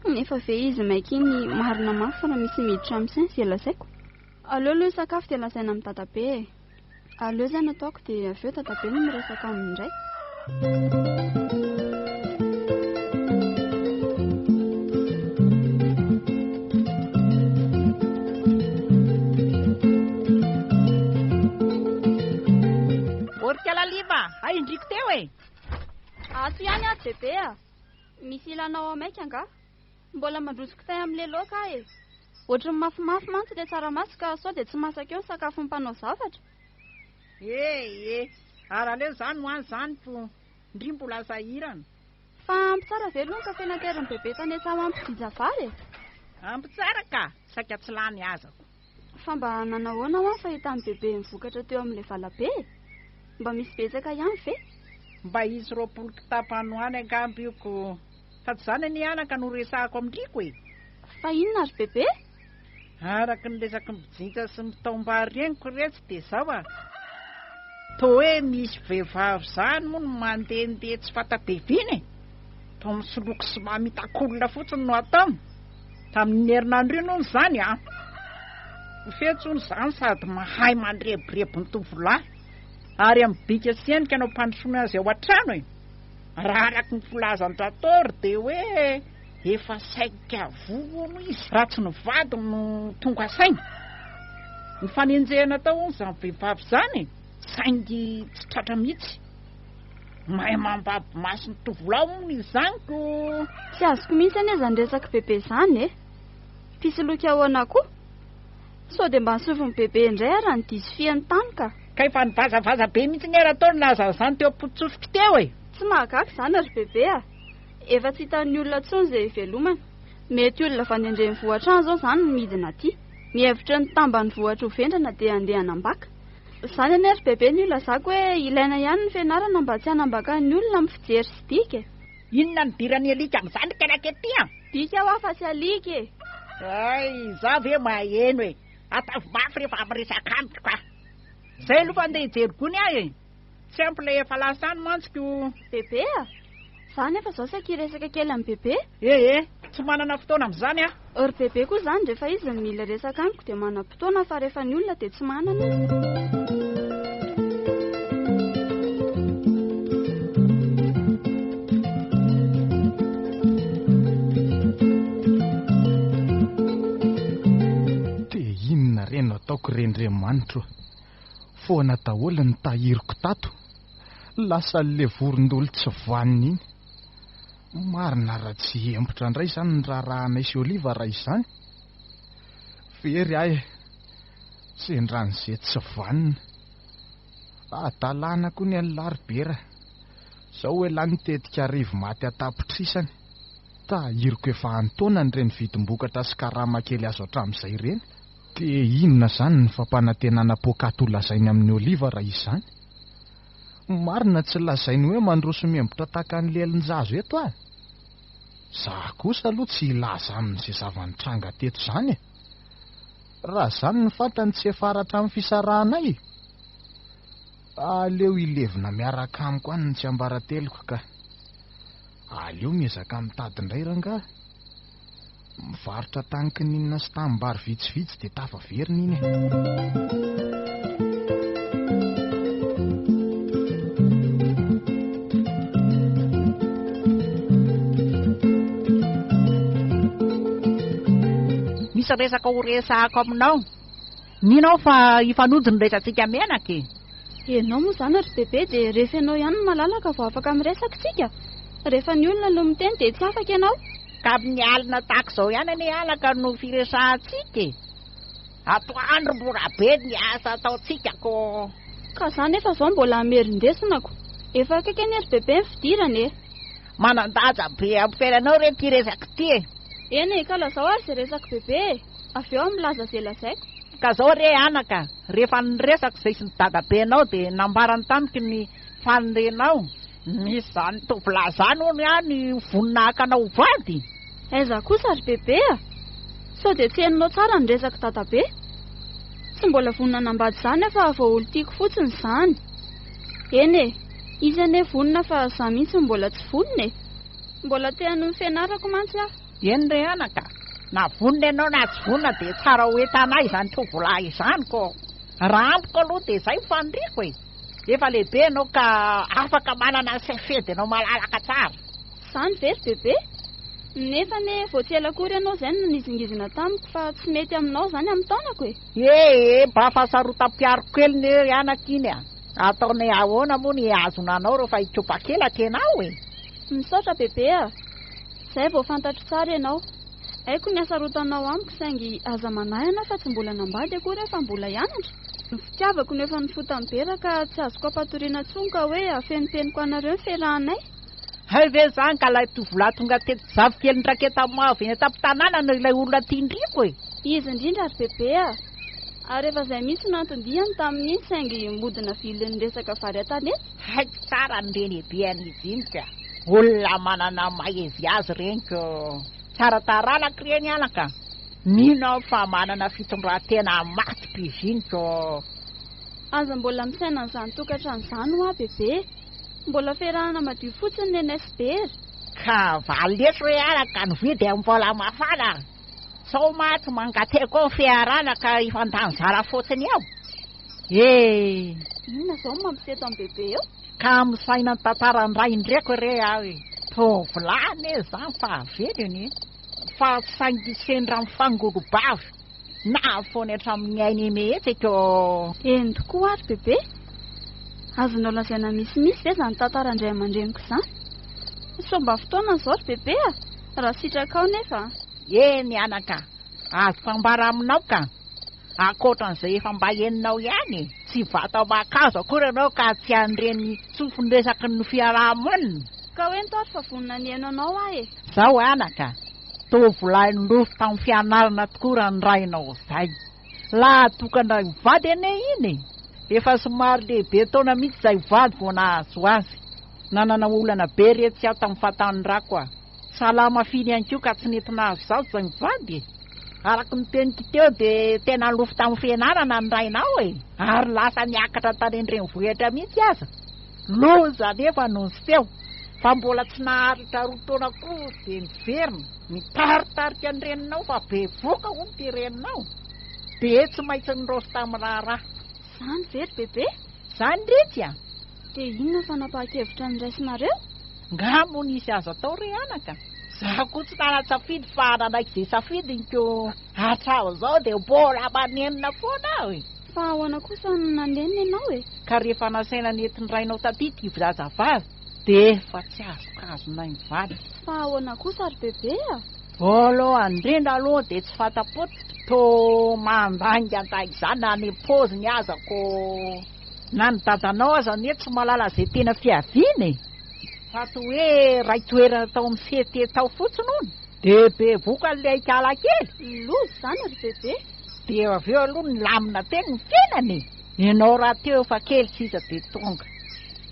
Nefa ve izy maika iny marina mafy raha misy miditra amin'ny sainy izay lazaiko? Aleo aloha hisakafo dia lazaina amin'i Dadabe e! Aleo izay no ataoko dia avy eo Dadabe no miresaka aminy indray. Orika Lalima, hay indriko teo e! Ato ihany aho Bebe a! Misy ilanao ao maika angaha? Mbola mandroso kitay amin'ilay laoka aho e! Ohatry ny mafimafy mantsy ilay tsaramaso ka sao dia tsy masaka eo ny sakafon'ny mpanao zavatra. E e, ary aleo izany ho any izany ko, ndry mbola sahirana. Fa ampy tsara ve aloha ny kafe naterin'i Bebe tany an-tsaha ho an'ny mpijinja vary e? Ampy tsara ka, saika tsy lany azako. Fa mba nanahoana hoa ny fahitan'i Bebe ny vokatra teo amin'ilay valabe e? Mba misy betsaka ihany ve? Mba hisy 20 kitapo any ho any angamba io ko. Fa tsy izany anie anaka no resahako amin-driko e! Fa inona ry Bebe? Araka ny resaky ny mpijinja sy ny mpitaom-bary reniko retsy dia izao a! Toa hoe misy vehivavy izany moa no mandehandeha tsy fanta-deviana e! Toa misoloky sy mamitak'olona fotsiny no ataony. Tamin'iny herinandro iny hono izany a! Fetsy hono izany sady mahay mandrebireby ny tovolahy ary amin'ny bika sy endrika no ampandrosoany azy ao an-trano e! Raha araka ny filazan-dRatory dia hoe efa saika voa hono izy raha tsy ny vadiny no tonga saina. Nifanenjehana tao hono izany vehivavy izany e, saingy tsy tratra mihitsy. Mahay mambabo maso ny tovolahy hono izy izany ko. Tsy azoko mihitsy anie izany resak'i Bebe izany e. Mpisoloky ahoana koa? Sao dia mba ny sofin'i Bebe indray ary no diso fiheno tany ka. Ka efa nivazavaza be mihitsy anie Ratory nilaza an'izany teo am-potosofiko teo e! Tsy mahagaga izany ry Bebe a! Efa tsy hitan'ny olona intsony izay hivelomana. Mety olona avy any an-drenivohitra any izao izany no midina aty. Mihevitra ny tambanivohitra ho vendrana dia handeha hanambaka. Izany anie ry Bebe no ilazako hoe ilaina ihany ny fianarana mba tsy hanambakan'ny olona amin'ny fijery sy bika e! Inona no idiran'ny alika amin'izany ry Kanaka ety a? Bika hoa fa tsy alika e! Hay, izaho ve maheno e! Ataovy mafy rehefa miresaka amiko ka! Izay aloha fa andeha hijery gony aho e! Tsy ampy ilay efa lasa any mantsy ko! Bebe a! Za nefa izao saika hiresaka kely amin'i Bebe. Eh eh! Tsy manana fotoana amin'izany aho. Ry Bebe koa izany rehefa izy no mila resaka amiko dia manam-potoana fa rehefa ny olona dia tsy manana. Dia inona re no ataoko re Ndriamanitro? Foana daholo ny tahiriko tato. Lasan'ilay vorondolo tsy vanona iny. Marina raha tsy hembotra indray izany ny raharahanay sy Oliva raha izany. Very aho e. Sendran'izay tsy vanona. Hadalana koa ny an'i Laribera. Izao elah nitetika arivo maty an-tapitrisany. Tahiriko efa an-taonany ireny vidim-bokatra sy karama kely azo hatramin'izay ireny. Dia inona izany ny fampanantenana poakaty ho lazainy amin'i Oliva raha izany? Marina tsy lazainy hoe mandroso miembotra tahaka ny lelin-jazo eto aho. Izaho kosa aloha tsy hilaza aminy izay zava-nitranga teto izany e! Raha izany no fantany tsy hiafara hatramin'ny fisarahanay e! Aleo hilevina miaraka amiko any ny tsiambarateloko ka. Aleo miezaka mitady indray rangahy. Mivarotra tany kininina sy tanimbary vitsivitsy dia tafaverina iny e. Misy resaka ho resahako aminao. Mino aho fa hifanojo ny resatsika menaka e. Ianao moa izany ry Bebe dia rehefa ianao ihany no malalaka vao afaka miresaka isika. Rehefa ny olona no miteny dia tsy afaka ianao. Ka amin'ny alina tahaka izao ihany anie anaka no firesahantsika e! Atoandro mora be ny asa ataontsika ko! Ka za nefa izao mbola hamerin-desinako. Efa akaiky anie ry Bebe ny fidirana e! Manan-danja be amin'ny fiainanao re ity resaka ity e! Eny e, ka lazao ary izay resak'i Bebe e! Avy eo aho milaza izay lazaiko. Ka zao re anaka, rehefa niresaka izay sy ny dadabenao dia nambarany tamiko ny fanirianao, misy izany tovolahy izany hono any vonona haka anao ho vady? Aiza kosa ry Bebe a! Sao dia tsy henonao tsara ny resak'i dadabe? Tsy mbola vonona hanambady izany aho fa vao olon-tiako fotsiny izany. Eny e, izy anie vonona fa izaho mihitsy no mbola tsy vonona e! Mbola te hanohy ny fianarako mantsy aho. Eny re anaka, na vonona ianao na tsy vonona dia tsara ho entanay izany tovolahy izany ko! Raha amiko aloha dia izay no faniriako e! Efa lehibe ianao ka afaka manana ny safidy anao malalaka tsara. Izany ve ry bebe? Nefa anie vao tsy ela akory ianao izay no nizingizina tamiko fa tsy mety aminao izany amin'ny taonako e! Ee, mba fahasarotam-piaro kely ne ry anaka iny a! Ataonay ahoana moa ny hihazona anao rehefa hikopa-kelaka ianao e? Misaotra bebe a! Izay vao fantatro tsara ianao. Haiko ny hasarotanao amiko saingy aza manahy ianao fa tsy mbola nambady akory aho fa mbola hianatra. Ny fitiavako no efa nifotan'i Bera ka tsy azoko ampatoriana intsony ka hoe afenimpeniko anareo ny fiarahanay. Hay ve izany ka ilay tovolahy tonga teto zafikeliny Raketamavo eny an-tampon-tanàna no ilay olona tian-dRiko e? Izy indrindra ry Bebe a! Ary efa izay mihitsy no anton-diany tamin'iny saingy mody navilin'ny resaka vary an-tanety. Haiko tsara ny renibean'izy iny ka! Olona manana ny maha izy azy ireny ko! Tsara taranaka ireny anaka! Mino aho fa manana fitondran-tena matotra izy iny ko! Aza mbola misaina an'izany tokantrano izany hoa Bebe! Mbola fiarahana madio fotsiny ny anay sy Bera. Ka valeso re anaka ny vidy amin'ny mbola mafana! Sao maty mangateko ao fiarahana ka hifandany zara fotsiny eo e! Inona izao no mampiseto an'i Bebe eo? Ka misaina ny tantaran-drain-dreko re aho e! Tovolahy anie izany fahavelony e! Fa saingy sendra mifangorobavy nahafoany hatramin'ny ainy mihitsy ko! Eny tokoa ary Bebe! Azonao lazaina misimisy ve izany tantaran-dray aman-dreniko izany? Sao mba fotoana izao ry Bebe a! Raha sitrakao nefa. Eny anaka, azoko ambara aminao ka! Ankoatran'izay efa mba henonao ihany e! Tsy vato aman-kazo akory ianao ka tsy an'ireny tsofin-dresaky ny fiaraha-monina. Ka hoe nto ary fa vonona ny hihaino anao aho e! Zao anaka, tovolahy nilofo tamin'ny fianarana tokoa raha ny rainao izay. Lahy tokana hivady anie iny e! Efa somary lehibe taona mihitsy izay vady vao nahazo azy. Nanana olana be re tsy aho tamin'ny fahatanorako a! Salama finy ihany koa ka tsy nety nahazo zaza izay mivady e! Araka ny teniko teo dia tena nilofo tamin'ny fianarana ny rainao e! Ary lasa niakatra tany an-drenivohitra mihitsy aza. Loza anefa no niseho fa mbola tsy naharitra roa taona koa dia niverina. Nitaritarika ny reninao fa bevoka hono ity reninao. Dia tsy maintsy niroso tamin'ny raharaha. Izany ve ry Bebe? Izany retsy a! Dia inona ny fanapahan-kevitra noraisinareo? Nga moa nisy azo atao re anaka? Za koa tsy nanan-tsafidy fa nanaiky izay safidiny ko hatramin'izao dia mbola manenina foana aho e! Fa ahoana kosa no nanenina ianao e? Ka rehefa nasaina nentin-drainao taty ity zazavavy dia efa tsy azokazonay mivady. Fa ahoana kosa ry Bebe a? Voalohany indrindra aloha dia tsy fanta-pototra, toa mandaingandainga izany na ny paoziny aza ko. Na ny dadanao aza anie tsy mahalala izay tena fiaviany e! Fa toa hoe ray toerana tao amin'ny CT tao fotsiny hono. Dia bevoka ilay ikala kely. Loza izany ry Bebe. Dia avy eo aloha nilamina teny ny fiainana e! Ianao rahateo efa kely sisa dia tonga.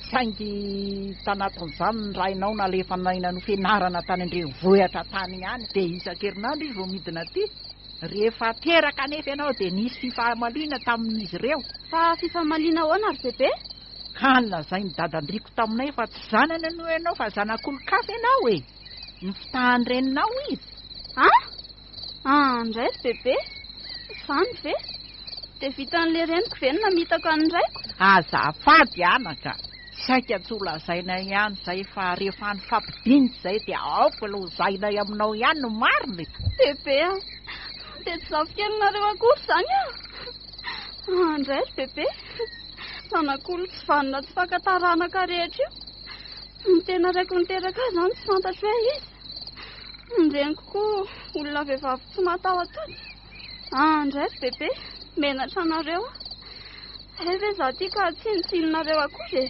Saingy tanatin'izany ny rainao nalefanay nanohy fianarana tany an-drenivohitra tany ihany. Dia isan-kerinandro izy vao midina aty. Rehefa teraka anefa ianao dia nisy fifamaliana tamin'izy ireo. Fa fifamaliana ahoana ry Bebe? Ka nolazain'i Dadandriako taminay fa tsy zanany aloha ianao fa zanak'olon-kafa ianao e! Nifitahan'ny reninao izy. An! An indray ry Bebe! Izany ve? Dia vitan'ilay reniko ve ny namitaka ny raiko? Azafady anaka! Saika tsy ho lazainay ihany izay fa rehefa nifampidinika izay dia aoka lazainay aminao ihany ny marina e! Bebe a! Dia tsy zafikelinareo akory izany aho? Ah indray ry Bebe! Zanak'olon tsy vanona tsy faka taranaka rehetra io! Ny tena raiko niteraka ahy izany tsy fantatro hoe iza! Ny reniko koa olona vehivavy tsy mataho-tody! Ah indray ry Bebe! Menatra anareo aho! Hay ve izaho ity ka tsinontsinonareo akory e!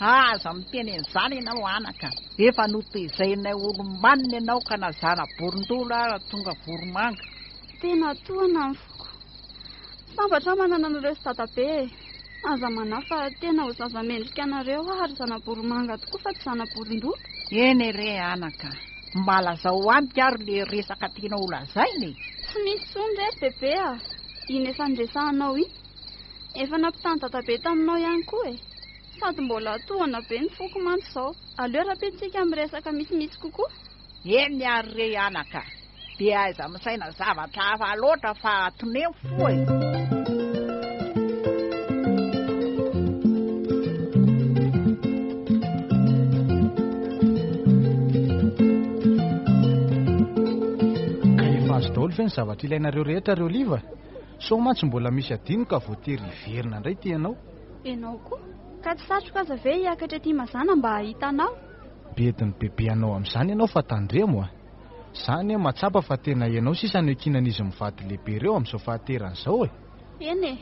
Aza miteny an'izany ianao anaka. Efa notezainay olom-banona ianao ka na zana-borondolo ara tonga voromanga. Tena tohina ny foko. Sambatra aho manana anareo sy dadabe e! Aza manahy fa tena ho zaza mendrika anareo aho ary zana-boromanga tokoa fa tsy zana-borondolo. Eny re anaka, mba lazao amiko ary le resaka tianao ho lazaina e! Tsy misy intsony re ry bebe a! Iny efa niresahanao iny. Efa nampitahan'i dadabe taminao ihany koa e! Sady mbola tohana be ny foko mantsy izao. Aleo rahampitso miresaka misimisy kokoa. Eny ary re anaka, dia aiza misaina zavatra hafa loatra fa tonemo fo e! Ka efa azo daholo ve ny zavatra ilainareo rehetra ry Oliva? Sao mantsy mbola misy adino ka voatery hiverina indray ity ianao. Ianao koa? Ka tsy satriko aza ve hiakatra aty mazàna mba hahita anao? Bedin'ny bebe anao amin'izany ianao fa tandremo a! Za anie mahatsapa fa tena ianao sisa no iankinan'izy mivady lehibe ireo amin'izao fahaterany izao e! Eny e!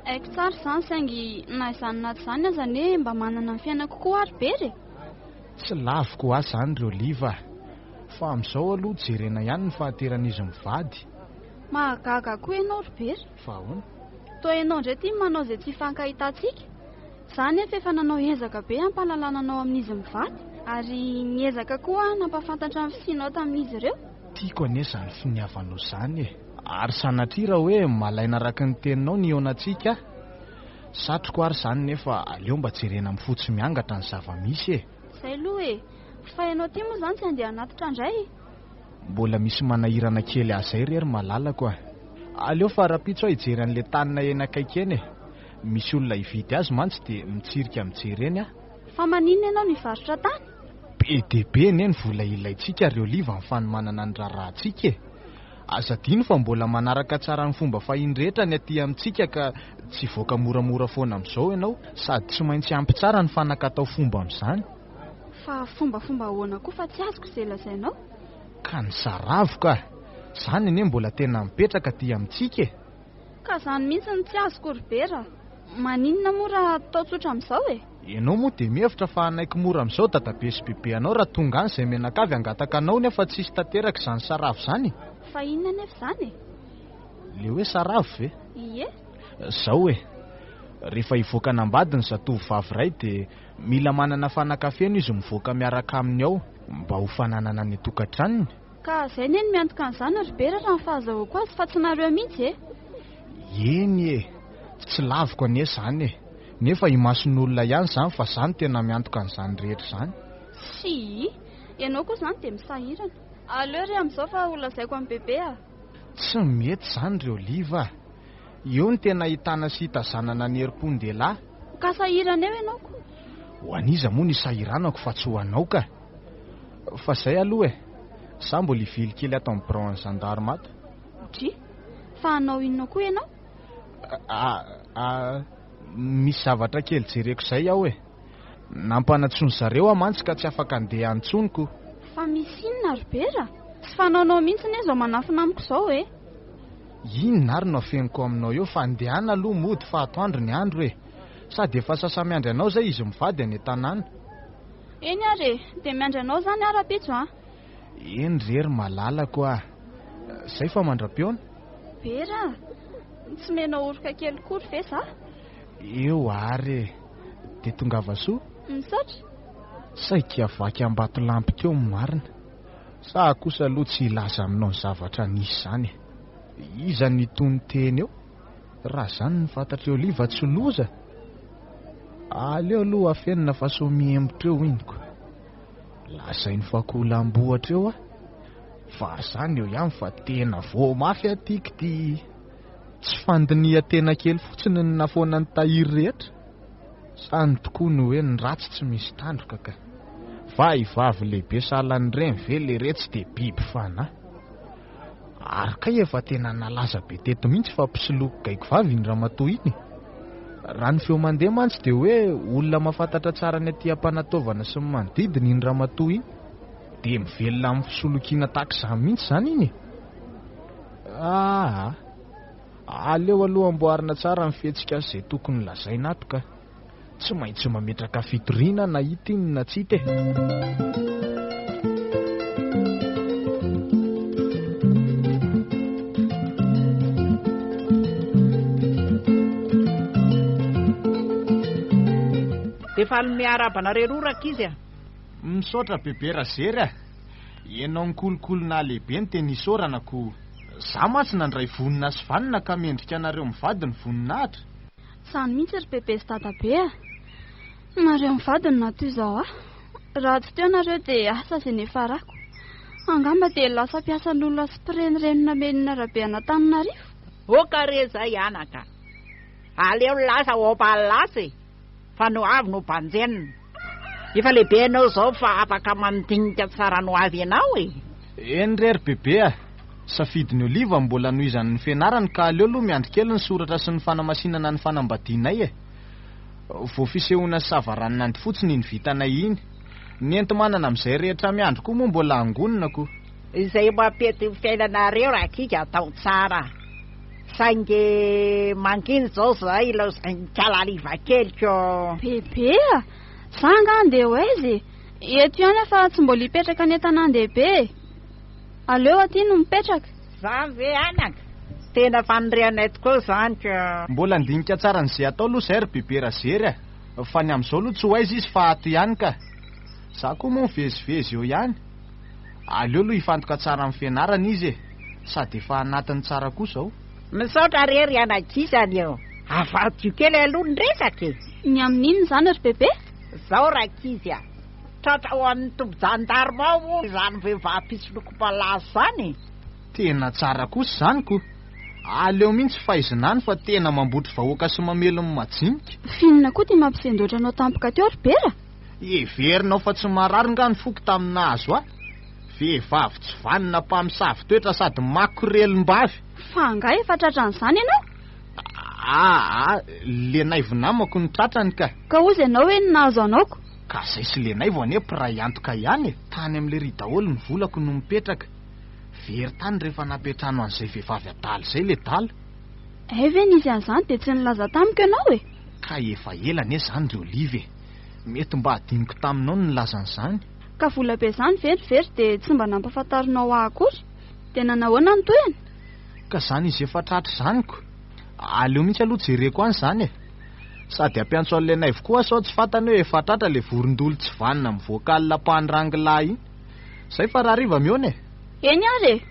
Haiko tsara izany saingy na izany na tsy izany aza anie mba manana ny fiainako koa aho ry Bera e! Tsy laviko ho ahy izany ry Oliva a! Fa amin'izao aloha jerena ihany ny fahateran'izy mivady. Mahagaga koa ianao ry Bera. Fa ahoana? Toa ianao indray ity manao izay tsy hifankahitantsika. Izaho anefa efa nanao ezaka be hampahalalana anao amin'izy mivady. Ary niezaka koa aho nampahafantatra ny fisianao tamin'izy ireo. Tiako anie izany finiavanao izany e! Ary sanatria raha hoe malaina araka ny teninao ny hihaonantsika aho. Satriko ary izany nefa aleo mba jerena amin'ny fo tsy miangatra ny zava-misy e! Izay aloha e! Fa ianao ity moa izany tsy handeha hanatitra indray? Mbola misy manahirana kely ahy izay re ry malalako a! Aleo fa rahampitso aho hijery an'ilay tanina eny akaiky eny e! Misy olona hividy azy mantsy dia mitsirika mijery eny aho. Fa maninona ianao no hivarotra tany? Be dia be anie ny vola ilaintsika ry Oliva amin'ny fanomanana ny raharahantsika e! Aza adino fa mbola manaraka tsara ny fomba fahiny rehetra ny aty amintsika ka tsy hivoaka moramora foana amin'izao ianao sady tsy maintsy ampy tsara ny fanaka atao fomba amin'izany. Fa fombafomba ahoana koa fa tsy azoko izay lazainao? Ka ny saravoka! Izany anie mbola tena mipetraka aty amintsika e! Ka izany mihitsy no tsy azoko ry Bera a! Maninona moa raha atao tsotra amin'izao e? Ianao moa dia mihevitra fa hanaiky mora amin'izao dadabe sy bebe anao raha tonga any izay mianakavy hangataka anao nefa tsisy tanteraka izany saravo izany e! Fa inona anefa izany e? Le hoe saravo ve? Ie. Zao e! Rehefa hivoaka hanambady ny zatovovavy iray dia mila manana fanaka feno izy mivoaka miaraka aminy ao mba ho fananana any an-tokantranony. Ka zay ne no miantoka an'izany ry Bera raha ny fahazahoako azy fa tsy nareo mihitsy e! Eny e! Tsy laviko anie izany e! Nefa imason'olona ihany izany fa za no tena miantoka an'izany rehetra izany. Tsia! Ianao koa izany dia misahirana. Aleo re amin'izao fa ho lazaiko amin'i Bebe a! Tsy mety izany ry Oliva a! Eo no tena ahitana sy hitazanana ny herim-pon-dehilahy. Ka sahirana eo ianao ko! Ho an'iza moa no isahiranako fa tsy ho anao ka! Fa zay aloha e! Za mbola hivily kely ato amin'ny biraon'ny zandarma ato. Dry, fa hanao inona koa ianao? A, a, misy zavatra kely jereko izay aho e! Nampanantsoin-dry zareo aho mantsy ka tsy afaka handeha any intsony ko. Fa misy inona ry Bera? Tsy fanaonao mihitsy anie izao manafina amiko izao e! Inona ary no afeniko aminao eo fa ndehana aloha mody fa atoandro ny andro e! Sady efa sasa-miandry anao izay izy mivady any an-tanàna. Eny ary e! Dia miandry anao izany aho rahampitso an! Eny re ry malalako a! Zay fa mandra-pihaona. Bera a! Tsy menao oroka kely kory ve za? Eo ary e! Dia tongava soa. Misaotra. Saika vaky ambatolampy teo ny marina. Sa kosa aloha tsy hilaza aminao ny zavatra nisy izany e! Iza no hitony teny eo? Raha izany no fantatr'i Oliva tsy loza. Aleo aloha afenina fa sao mihemotra eo iny ko. Lazainy fa kolam-bohatra eo aho. Fa zany eo ihany fa tena voa mafy aty k'ty. Tsy fandinihan-tena kely fotsiny ny nafoana ny tahiry rehetra. Zany tokoa ny hoe ny ratsy tsy misy tandroka ka. Vahivavy lehibe sahalan'ireny ve leretsy dia biby fanahy. Ary kay efa tena nalaza be teto mihitsy fa mpisoloky gaigy vavy iny ramatoa iny e. Raha ny feo mandeha mantsy dia hoe olona mahafantatra tsara ny aty Ampanataovana sy ny manodidina iny ramatoa iny. Dia mivelona amin'ny fisolokiana tahaka izany mihitsy izany iny e. Aa! Aleo aloha amboarina tsara ny fihetsika sy izay tokony lazaina ato ka. Tsy maintsy mametraka fitoriana na hita iny na tsy hita e. Dia faly miarahaba anareo roa rankizy a! Misaotra bebe Razery a! Ianao nikolokolona lehibe no tena isaorana ko! Za mantsy nandray vonona sy vanona ka mendrika anareo mivady ny voninahitra. Izany mihitsy ry bebe sy dadabe a! Nareo mivady no naha-toy izao ahy. Raha tsy teo nareo dia asa izay niafarako. Angamba dia lasa mpiasan'olona sy mpirenireny nameno ny arabe an'Antananarivo. Oka re izay anaka. Aleo lasa opa lasa e! Fa ny ho avy no banjenina. Efa lehibe ianao izao fa afaka mandinika tsara ny ho avy ianao e! Eny re ry bebe a! Safidin'i Oliva ny mbola hanohizany ny fianarany ka aleo aloha miandry kely ny soratra sy ny fanamasinana ny fanambadianay e! Vao fisehoana sy savaranonando fotsiny iny vitanay iny. Ny enti-manana amin'izay rehetra miandry koa moa mbola hangonina ko! Izay mampety ny fiainanareo rankizy atao tsara. Saingy mangina izao zahay ilaozan'ikala hariva keliko. Bebe a! Za angaha andeha ho aiza e? Eto ihany aho fa tsy mbola hipetraka any an-tanàn-dehibe e! Aleo aty no mipetraka. Zany ve anaka? Tena fanirianay tokoa izany ka. Mbola handinika tsara an'izay atao aloha izay ry Bebe Razery a! Fa ny amin'izao aloha tsy ho aiza izy fa ato ihany ka! Za koa moa mivezivezy eo ihany. Aleo aloha hifantoka tsara amin'ny fianarana izy e! Sady efa anatiny tsara koa izao. Misaotra re ry anakisany ô! Avadiko kely aloha ny resaka e! Ny amin'inona izany ry Bebe? Izao rankizy a! Tratra ao amin'ny toby-jandarma ao moa izany vehivavy mpisoloky malaza izany e! Tena tsara kosa izany ko! Aleo mihitsy faizina any fa tena mambotry vahoaka sy mamely ny majinika. F'inona koa ity mampisendoatra anao tampoka teo ry Bera? Heverinao fa tsy marary nga ny foko tamin'ny nahazo ahy? Vehivavy tsy vanona mpamosavy toetra sady makorelim-bavy. Fa angaha efa tratran'izany ianao? Aa, Lenaivo namako no tratrany ka. Ka hozy ianao hoe ny nahazo anao ko. Ka zay sy Lenaivo anie mpiray antoka ihany e. Tany amin'ilay ry daholo ny volako no mipetraka. Very tany rehefa nampiantrano an'izay vehivavy adala izay le dala. Hay ve nisy an'izany dia tsy nilaza tamiko ianao e? Ka efa ela anie izany ry Olive e. Mety mba hadinoko taminao ny nilaza an'izany. Ka vola be izany ve ny very dia tsy mba nampahafantarinao ahy akory? Dia nanahoana ny tohiny? Ka izany izy efa tratra izany ko. Aleo mihitsy aloha jereko any izany e. Sady hampiantso an'i Lenaivo koa aho sao tsy fantany hoe efa tratra ilay vorondolo tsy vanona mivoaka alina mpanrangilahy iny. Izay fa rahariva mihaona e. Eny ary e!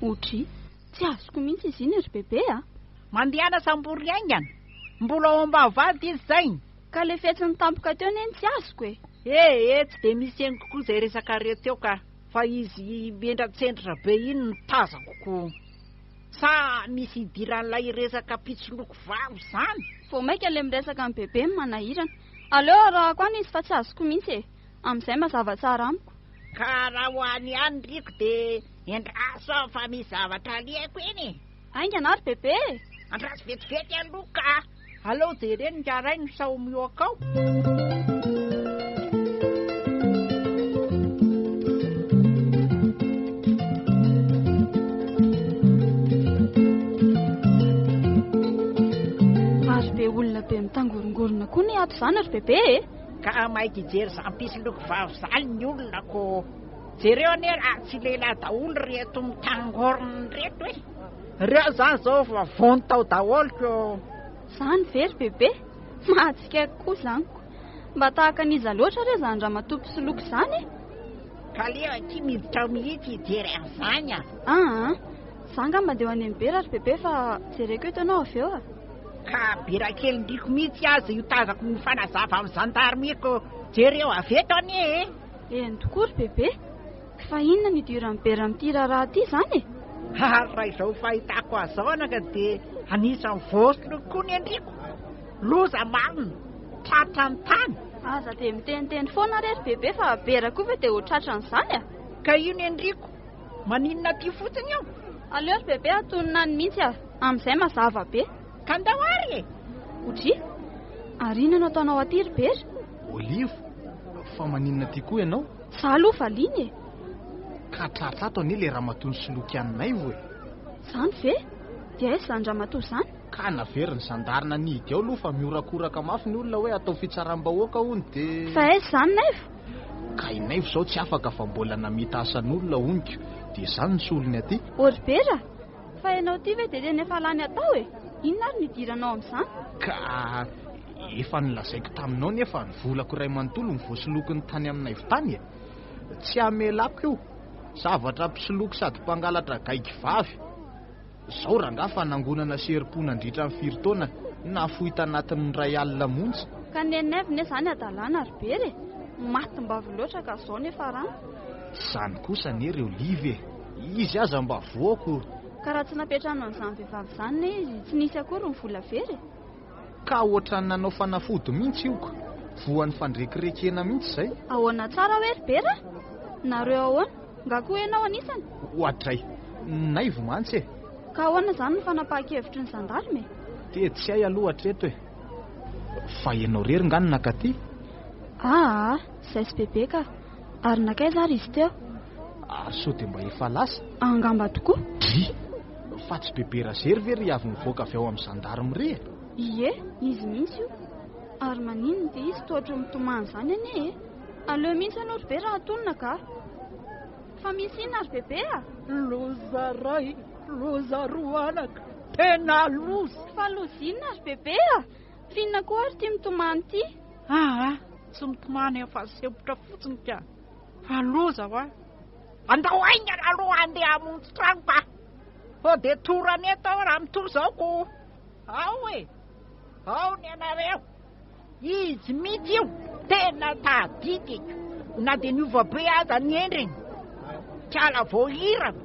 Oudry, tsy azoko mihitsy izy iny ry bebe a! Mandehana sambory haingana! Mbola ao am-bavahady izy izay! Ka le fihetsiny tampoka teo ne no tsy azoko e! Eh eh, tsy dia misy henoko koa izay resakareo teo ka! Fa izy miendratsendratra be iny no tazako ko! Sa misy idiran'ilay resaka mpitsoloko vavy izany? Vao maika le miresaka amin'i bebe no manahirana. Aleo arahako any izy fa tsy azoko mihitsy e! Amin'izay mazava tsara amiko. Ka raha ho any ihany riko dia endraso aho fa misy zavatra alehako eny e! Haingana ary bebe e! Andraso vetivety aloha ka! Aleo jereny ny karainy sao mihoaka ao. Ary be olona be mitangorongorona koa ny ato izany ry bebe e! Ka maika hijery izany mpisoloky vavy izany ny olona ko! Jereo anie raha tsy lehilahy daholo ireto mitangorona ireto e! Reo zany zao fa vonto tao daholo ko. Zany ve ry bebe? Mahatsikaiky koa zany ko. Mba tahaka an'iza loatra re zany ramatoa mpisoloky zany e? Ka aleo akia miditra ao mihitsy hijery an'izany a! Aa, za angamba andeha ho any amin'ny bera ry bebe fa jereko eto ianao avy eo a! Ka bera kely ndriko mihitsy aza io tazako mifanazava amin'ny zandarmie ko. Jereo avy eto anie e! Eny tokoa ry bebe. Fa inona no idiran'i Bera amin'ity raharaha ity izany e? Ary raha izao fahitako azy izao anaka dia anisan'ny voasoloky koa ny endriko. Loza marina, tratran'ny tany. Aza dia miteniteny foana re ry Bebe fa Bera koa ve dia ho tratran'izany a? Ka io ny endriko, maninona aty fotsiny io? Aleo ry Bebe atonina any mihitsy a, amin'izay mazava be. Ka ndao ary e! Odry, ary inona no ataonao aty ry Bera? Olive, fa maninona aty koa ianao? Za aloha valiana e! Ka tratra ato anie le ramatoa nisoloky an'i Naivo e! Zany ve? Dia aiza izany ramatoa izany? Ka naverin'ny zandary nanidy ao aloha fa mihorakoraka mafy ny olona hoe atao fitsaram-bahoaka hono dia. Fa aiza izany Naivo? Ka i Naivo izao tsy afaka fa mbola namita asan'olona honiko dia izany ny solony aty. Orbera! Fa ianao ity ve dia tena efa lany atao e? Inona ary no idiranao amin'izany? Ka efa nolazaiko taminao nefa ny volako iray manontolo no voasolokiny tany amin'i Naivo tany e! Tsy hamelako io. Zavatra mpisoloky sady mpangalatra gaigy vavy. Zao rangahy fa nangonana serim-po nandritra ny firy taona, nafoy tanatin'ny iray alina monja. Ka nen'i Naivo ne zany hadalana ry Bery e! Matim-bavy loatra ka zao nefa rano. Zany kosa anie ry Olive e! Izy aza mba voako. Ka raha tsy nampiantrano an'izany vehivavy izany ne izy, tsy nisy akory ny vola very e! Ka ohatran'ny nanao fanafody mihitsy io ka! Voan'ny fandrekirekena mihitsy izay. Ahoana tsara hoe ry Bera? Nareo ahoana? Nga koa ianao anisany? Oadray! Naivo mantsy e! Ka ahoana izany ny fanapahan-kevitry ny zandarme e? Dia tsy hay aloha hatreto e! Fa ianao irery nga no nakaty? Aa, izay sy Bebe ka! Ary nankaiza ary izy teo? Ary sao dia mba efa lasa? Angamba tokoa. Dry! Fa tsy Bebe Razery ve ry avy nivoaka avy ao amin'ny zandarmerie e? Ie, izy mihitsy io. Ary maninona ity izy toa ohatry ny mitomany izany anie e? Aleo mihitsy aloha ry Be raha antonona ka! Fa misy inona ry Bebe a? Loza ray, loza roa anaka, tena loza! Fa loza inona ry Bebe a? F'inona koa ary ity mitomany ity? Aa, tsy mitomany aho fa sempotra fotsiny ka! Fa loza hoa! Andao haingana aloha handeha hamonjy trano ka! Sao dia torana eto aho raha mitory izao ko! Ao e! Ao ny anareo! Izy mihitsy io! Tena tadidiko! Na dia niova be aza ny endriny! Kala voahirana!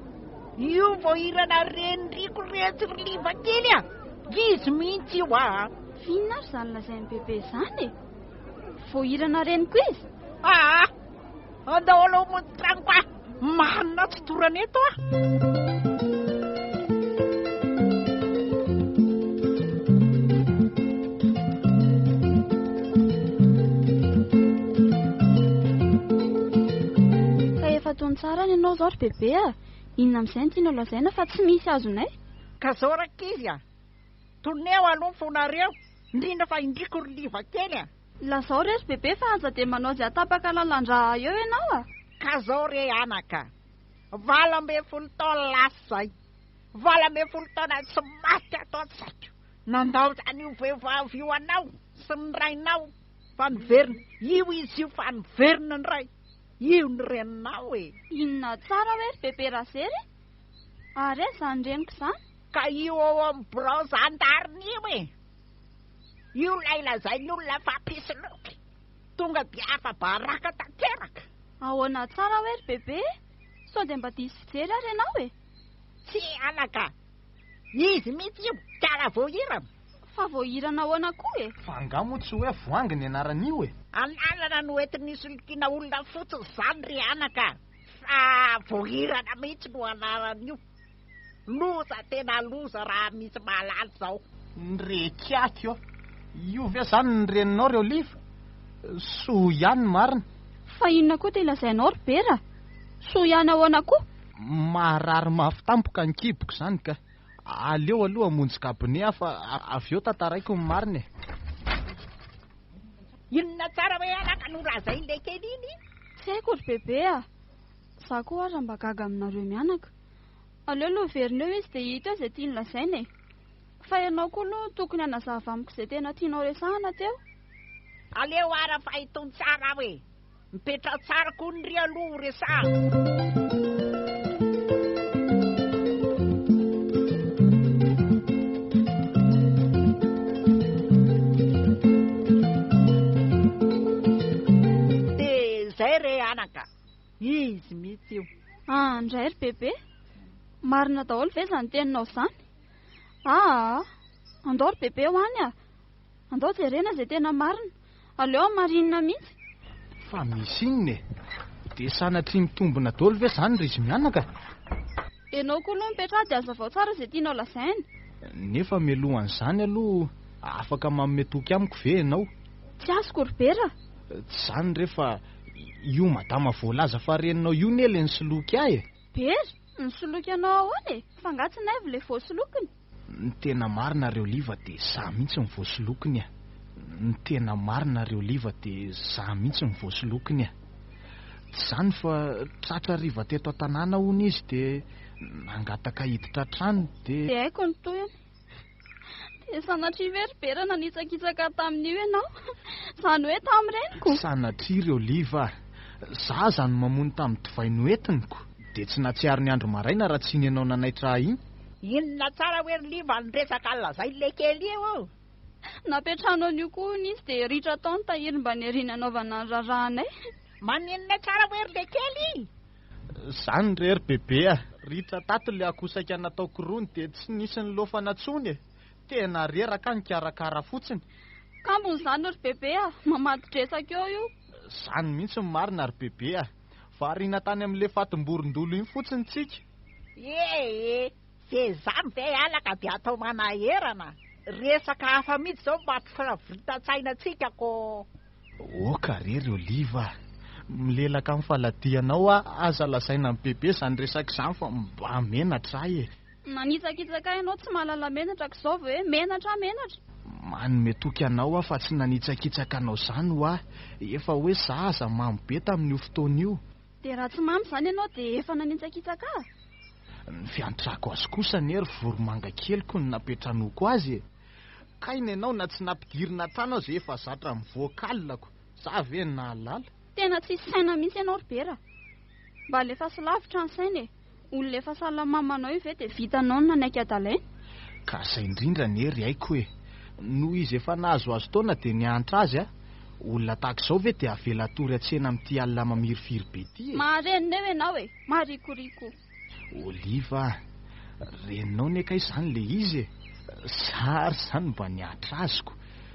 Io voahirana reniriko retsy ry Liva kely a! Izy mihitsy io aa! F'inona ary izany lazain'i Bebe izany e? Voahirana reniko izy? Aa! Andao aloha hamonjy tranoko aho! Marina tsy torana eto aho! Ka efa tony tsara any ianao izao ry Bebe a! Inona amin'izay no tianao lazaina fa tsy misy azonay? Ka zao rankizy a! Toneo aloha ny fonareo, indrindra fa indriko ry Liva kely a! Lazao re ry Bebe fa aza dia manao izay hatapaka lalan-drà eo ianao a! Ka zao re anaka, 18 taona lasa izay, 18 taona tsy maty ato an-tsaiko, nandao an'io vehivavy io anao sy ny rainao fa niverina, io izy io fa niverina indray, io ny reninao e! Inona tsara hoe ry Bebe Razery? Ary aiza izany reniko izany? Ka io ao amin'ny birao zandarina io e! Io ilay lazain'ny olona fa mpisoloky, tonga dia afa-baraka tanteraka. Ahoana tsara hoe ry Bebe? Sao dia mba diso fijery ary ianao e? Tsia anaka, izy mihitsy io, kala voahirana. Fa voahirana ahoana koa e? Fa angaha moa tsy hoe voangy ny anaran'io e? Anarana no entin'ny nisolokiana olona fotsiny izany ry anaka, fa voahirana mihitsy no anaran'io. Loza tena loza raha misy mahalala izao. Ndrekiaky ô! Io ve zany ny reninao ry Oliva? Soa ihany marina. Fa inona koa ty lazainao ry Bera? Soa ihany ahoana koa? Marary mafy tampoka ny kiboko izany ka. Aleo aloha hamonjy cabinet aho fa avy eo tantaraiko ny marina e. Inona tsara hoe anaka no lazain'ilay kely iny? Tsy haiko ry Bebe a! Za koa aza mba gaga aminareo mianaka. Aleo aloha heverina eo izy dia hita eo izay tiany lazaina e. Fa ianao koa aloha tokony hanazava amiko izay tena tianao resahana teo. Aleo ara fa hitony tsara aho e. Mipetraha tsara koa ny ry aloha ho resahana. Dia izay re anaka. Izy mihitsy io. Ah, ndray ry bebe. Marina daholo ve izany teninao izany? Aa, andao ry bebe ho any a. Andao jerena izay tena marina. Aleo hamarinina mihitsy. Fa misy inona e? Dia sanatria mitombina daholo ve izany ry izy mianaka? Ianao koa aloha mipetraha dia hazavao tsara izay tianao lazaina. Nefa mialohan'izany aloha, afaka manome toky amiko ve ianao? Tsy azoko ry Bera. Tsy izany re fa io madama voalaza fa reninao io ne le nisoloky ahy e. Bera, nisoloky anao ahoana e? Fa nga tsy Naivo le voasolokiny? Ny tena marina ry Oliva dia za mihitsy no voasolokiny a. Ny tena marina ry Oliva dia za mihitsy no voasolokiny a. Tsy izany fa tratra hariva teto an-tanàna hono izy dia nangataka hiditra an-trano dia. Dia haiko ny tohiny. Dia sanatria ve ry Bera nanitsakitsaka tamin'io ianao? Izany hoe tamin'ny reniko? Sanatria ry Oliva a! Za aza no mamono tamin'ny divay noentiniko. Dia tsy nahatsiaro ny andro maraina raha tsy iny ianao nanaitra ahy iny. Inona tsara hoe ry Liva ny resaka lazain'ilay kely io ô? Nampiantrano an'io koa hono izy dia ritra tao ny tahiry mba niriny hanaovana ny raharahanay. Maninona tsara hoe ry lekely? Zany re ry bebe a! Ritra tato le akoho saika nataoko rony dia tsy nisy nilofana tsony e! Tena reraka aho nikarakara fotsiny. Kambony izany ry bebe a! Mamadi-dresaka eo io. Zany mihitsy ny marina ry bebe a! Variana tany amin'le fatim-borondolo iny fotsiny tsika. Ee! Ze zany ve alaka dia atao manaherana? Resaka hafa mihitsy zao mampifiravitan-tsaina antsika ko! Oka re ry Oliva a! Milelaka amin'ny faladianao aho, aza lazaina amin'i Bebe izany resaka izany fa mba menatra ahy e. Nanitsakitsaka ahy ianao tsy mahalala menatra ka izao vao hoe menatra aho menatra. Manome toky anao aho fa tsy nanitsakitsaka anao izany hoa. Efa hoe za aza mamo be tamin'io fotoana io. Dia raha tsy mamo izany ianao dia efa nanitsakitsaka ahy? Ny fiantrako azy kosa anie ry voromanga keliko no nampetranoko azy e. Kay nenao na tsy nampidirina an-trano aza efa zatra mivoaka alina ko. Za ve no nahalala? Tena tsisy saina mihitsy ianao ry Bera. Mba alefaso lavitra ny saina e. Olona efa sahala amin'ny mamanao io ve dia vitanao ny nanaiky adalaina? Ka zay indrindra anie ry aiko e. Noho izy efa nahazoazo taona dia niantra azy a. Olona tahaka izao ve dia avela hatory an-tsena amin'ity alina mamirifiry be ity e. Maharenina eo ianao e. Marikoriko. Oliva a! Reninao ne kay izany le izy e! Za ary izany mba niatra aziko,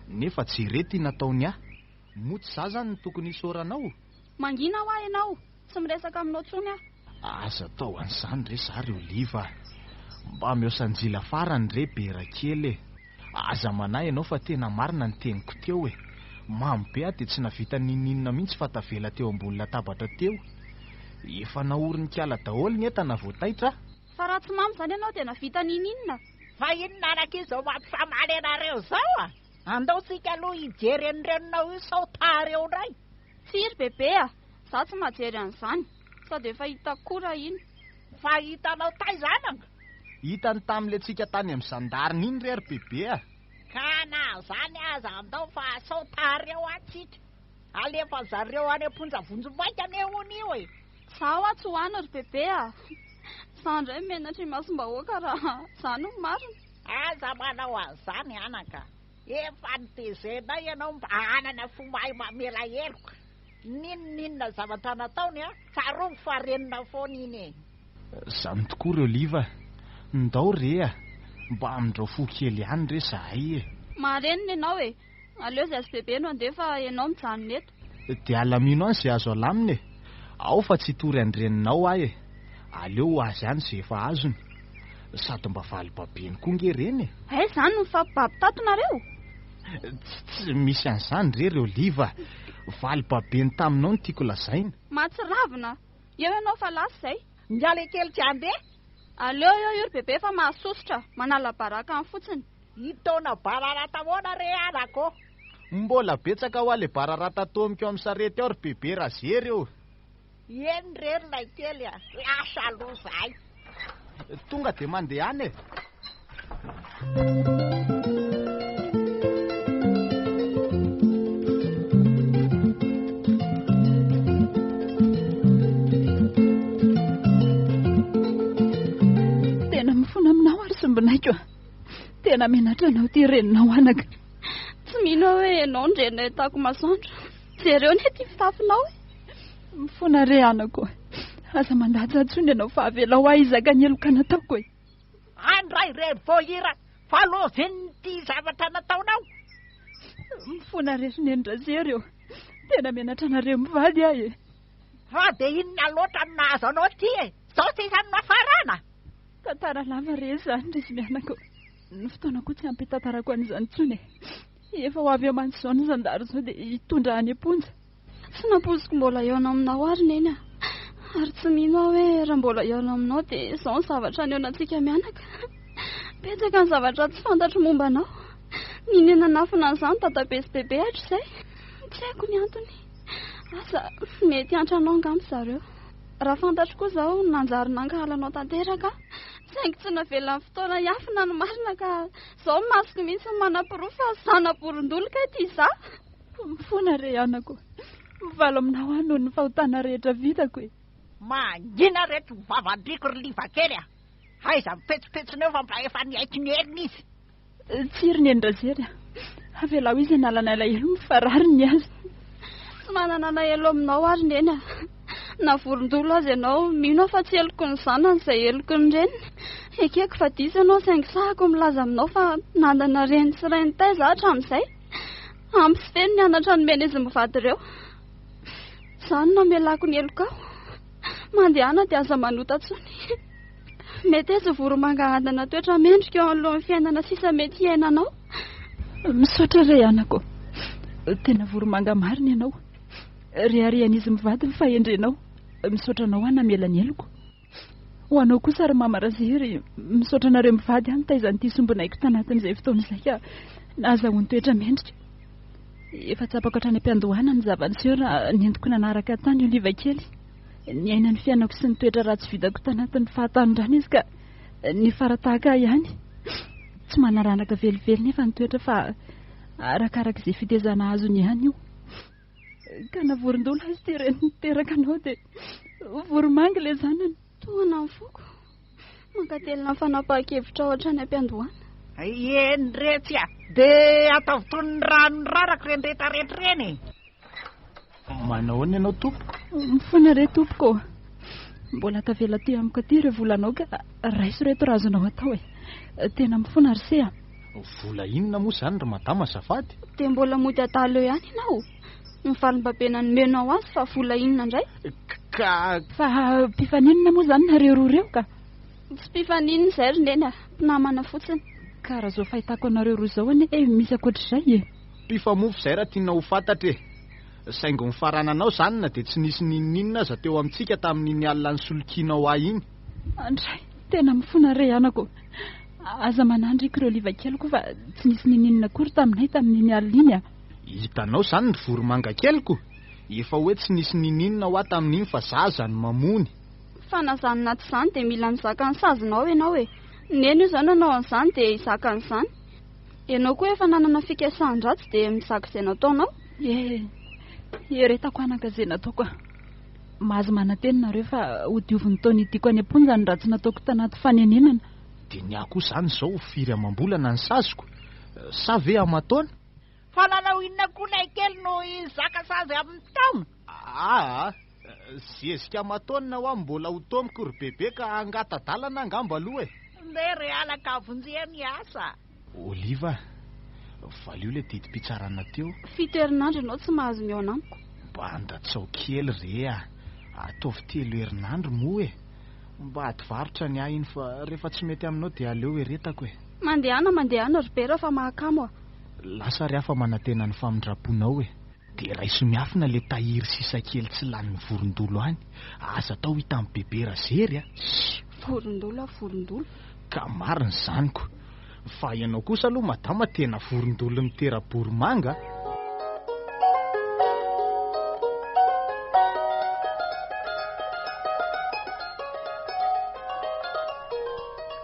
nefa jere ty nataony ahy. Moa tsy za zany no tokony hisaoranao? Mangina hoa ianao, tsy miresaka aminao tsony aho. Aza atao an'izany re za ry Oliva a! Mba mihosanjila farany re Bera kely e! Aza manahy ianao fa tena marina ny teniko teo e! Mamo be aho dia tsy navita n'inon'inona mihitsy fa tavela teo ambony latabatra teo. Efa naorin'i Kiala daholo ny entana vao taitra aho. Fa raha tsy mamo izany ianao dia navita n'inon'inona? Fa inona araka izao mampifamaly anareo izao a? Andao tsika aloha hijery an'i reninao io sao tara eo indray. Tsia ry bebe a! Za tsy mahajery an'izany. Sady efa hitako koa raha iny. Fa hitanao taiza anaka? Hitany tamin'ilay tsika tany amin'ny zandariny iny re ry bebe a! Ka na zany aza andao fa sao tara eo an tsika. Alefa zareo any am-ponja vonjimaika anie hono io e! Za hoa tsy ho any ry bebe a! Za indray menatra imasom-bahoaka raha zany no marina. Aza manao an'izany anaka. Efa notezainay ianao mba hanana fo mahay mamela heloka. N'inon'inona zavatra nataony an, tsarovy fa reninao foana iny e. Zany tokoa ry Oliva a! Ndao re a! Mba amindrao fo kely ihany re zahay e! Marenina ianao e! Aleo zay sy bebe no handeha fa ianao mijanona eto. Dia alamino any izay azo alamina e! Ao fa tsy hitory an-dreninao aho e! Aleo ho azy any izay efa azony. Sady mba valibabeny koa nge ireny e! Hay izany no mifampibaby tato nareo? Tsy tsy misy an'izany re ry Oliva a! Valibabeny taminao no tiako lazaina. Mahatsiravina! Eo ianao fa lasa izay. Miala kely tsy handeha. Aleo eo io ry bebe fa mahasosotra, manala baraka any fotsiny. Hitaona bararata ahoana re anaka ô? Mbola betsaka hoa le bararata atomiko amin'ny sarety ao ry bebe Razery ô! Eny re ry laikely a! Lasa aloha zahay. Tonga dia mandehana e! Tena mifona aminao ary sombinaiko a. Tena menatra anao ity reninao anaka. Tsy mino aho hoe ianao no reninay tako masoandro. Jereo anie ity fitafinao e. Mifona re anako. Aza mandatsa intsony ianao fa avelao ahy hizaka ny heloka nataoko e. Andray re voahira fa lozin'ity zavatra nataonao. Mifona re ry Neny Razery ô. Tena menatra anareo mivady aho e. Fa dia inona loatra no nahazo anao ity e? Izao sisa no nafarana. Tantara lava re izany ry izy mianaka ô. Ny fotoana koa tsy ampy hitantarako an'izany intsony e. Efa ho avy eo mantsy izao ny zandary izao dia hitondra any am-ponja. Tsy nampoiziko mbola hihaona aminao ary Neny a! Ary tsy mino aho hoe raha mbola hihaona aminao dia izao ny zavatra nihaonantsika mianaka. Betsaka ny zavatra tsy fantatro momba anao. Ninia nanafina an'izany dadabe sy bebe hatrizay. Tsy haiko ny antony. Asa, mety hiantra anao angamba zareo. Raha fantatro koa izao, nanjary nankahala anao tanteraka aho. Saingy tsy navelan'ny fotoana hiafina ny marina ka izao ny masoko mihitsy no manaporofo fa zana-borondolo kay ity izaho. Mifona re anako. Mivalo aminao aho noho ny fahotana rehetra vitako e. Mangina reto vavan-driako ry Liva kely a! Aiza mipetsopetsona eo fa mba efa niaiky ny helony izy. Tsia ry Neny Razery a! Avelao izy hanala ny alahelony fa rariny ny azy. Tsy manana alahelo aminao aho ry Neny a! Na vorondolo aza ianao, mino aho fa tsy heloky ny zanany izay heloky ny reniny. Ekeko fa diso ianao saingy sahako milaza aminao fa nanana reny sy ray nitaiza aho hatramin'izay. Ampy sy feno ny anatra nomen'izy mivady ireo. Izany no namelako ny helokao. Mandehana dia aza manota intsony. Meteza ho voromanga hanana toetra mendrika eo anoloan'ny fiainana sisa mety hiainanao. Misaotra re anako. Tena voromanga marina ianao. Reharehan'izy mivady ny fahendrenao. Misaotra anao aho namela ny heloko. Ho anao kosa ry Mama Razery, misaotra anareo mivady aho nitaiza an'ity sombinaiko tanatin'izay fotoana izay ka nahazahoany toetra mendrika. Efa tsapako hatrany am-piandohana ny zava-niseho raha nentiko nanaraka tany Oliva kely. Niaina ny fiainako sy ny toetra ratsy vitako tanatin'ny fahatanorana izy ka nifaratahaka ahy ihany. Tsy manaranaka velively nefa ny toetra fa arakaraka izay fitezana azony ihany io. Ka na vorondolo aza ity reny niteraka anao dia voromanga ilay zanany. Tohana ny foko. Mankatelina ny fanapahan-kevitrao hatrany am-piandohana. Eny retsy a! Dia ataovy toy ny rano raraka ireny rehetrarehetra ireny e! Manao ahoana ianao tompoko? Mifona re tompoko. Mbola tavela aty amiko aty ireo volanao ka raiso ireto raha azonao atao e. Tena mifona ry se a. Vola inona moa izany ry madama azafady? Dia mbola mody adala eo ihany ianao. Ny valim-babena nomenao azy fa vola inona indray? Ka. Fa mpifaninona moa izany nareo roa ireo ka? Tsy mpifaninona izay ry neny a, mpinamana fotsiny. Ka raha izao fahitako anareo roa izao anie misy ankoatr'izay e. Mpifamofo izay raha tianao ho fantatra e. Saingy nifarananao izany na dia tsy nisy n'inon'inona aza teo amintsika tamin'iny alina nisolokianao ahy iny. Andray, tena mifona re anako. Aza manandriko ireo liva keliko fa tsy nisy n'inon'inona akory taminay tamin'iny alina iny a. Hitanao izany ry voromanga keliko? Efa hoe tsy nisy n'inon'inona hoa tamin'iny fa za aza no mamony. Fa na izany na tsy izany dia mila mizaka ny sazinao ianao e. Neny io izao nanao an'izany dia hizaka an'izany. Ianao koa efa nanana fikasan-dratsy dia mizaka izay nataonao. Eh, eretako anaka izay nataoko a. Mahazo manantena nareo fa ho diovin'ny taona hidiako any am-ponja ny ratsy nataoko tanaty fanenenana. Dia ny ahy koa izany izao ho firy amam-bolana ny saziko? Sa ve aman-taona? Fa nanao inona koa ilay kely no hizaka sazy amin'ny taona? Aa, zezika aman-taona hoa mbola ho taomiko ry bebe ka hangata-dalana angamba aloha e. Ndeha re alaka vonjea ny asa. Oliva a, valio ilay didim-pitsarana teo. Fito herinandro ianao tsy mahazo mihaona amiko. Mba andatsao kely re a, ataovy telo herinandro moa e. Mba ady varotra ny ahy iny fa rehefa tsy mety aminao dia aleo eretako e. Mandehana mandehana ry Bera fa mahakamo a. Lasa ary aho fa manantena ny famindram-ponao e. Dia raiso miafina ilay tahiry sisa kely tsy lanin'ny vorondolo any. Aza atao hitan'i Bebe Razery a. Shh! Vorondolo aho vorondolo. Ka marina izany ko. Fa ianao kosa aloha madama tena vorondolo mitera-boromanga a.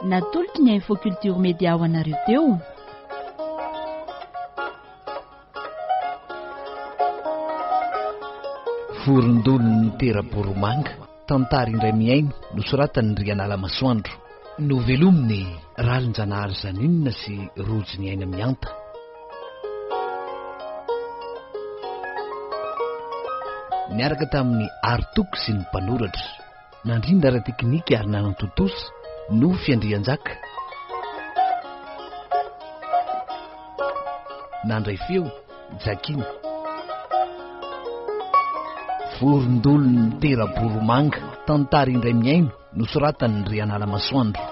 Natolotry ny Info Culture Média ho anareo teo. Vorondolon'ny tera-boromanga, tantara indray mihaino nosoratan'i Ndrianala Masoandro. Novelomin'i Ralinjanahary Zanina sy Rojo Niaina Mihanta. Niaraka tamin'i Aritoky sy ny mpanoratra. Nandrindra ara-teknika ary nanantontosa Nofy Andrianjaka. Nandray feo Jakina. Vorondolon'ny tera-boromanga, tantara indray mihaino, nosoratan'i Ndrianala Masoandro.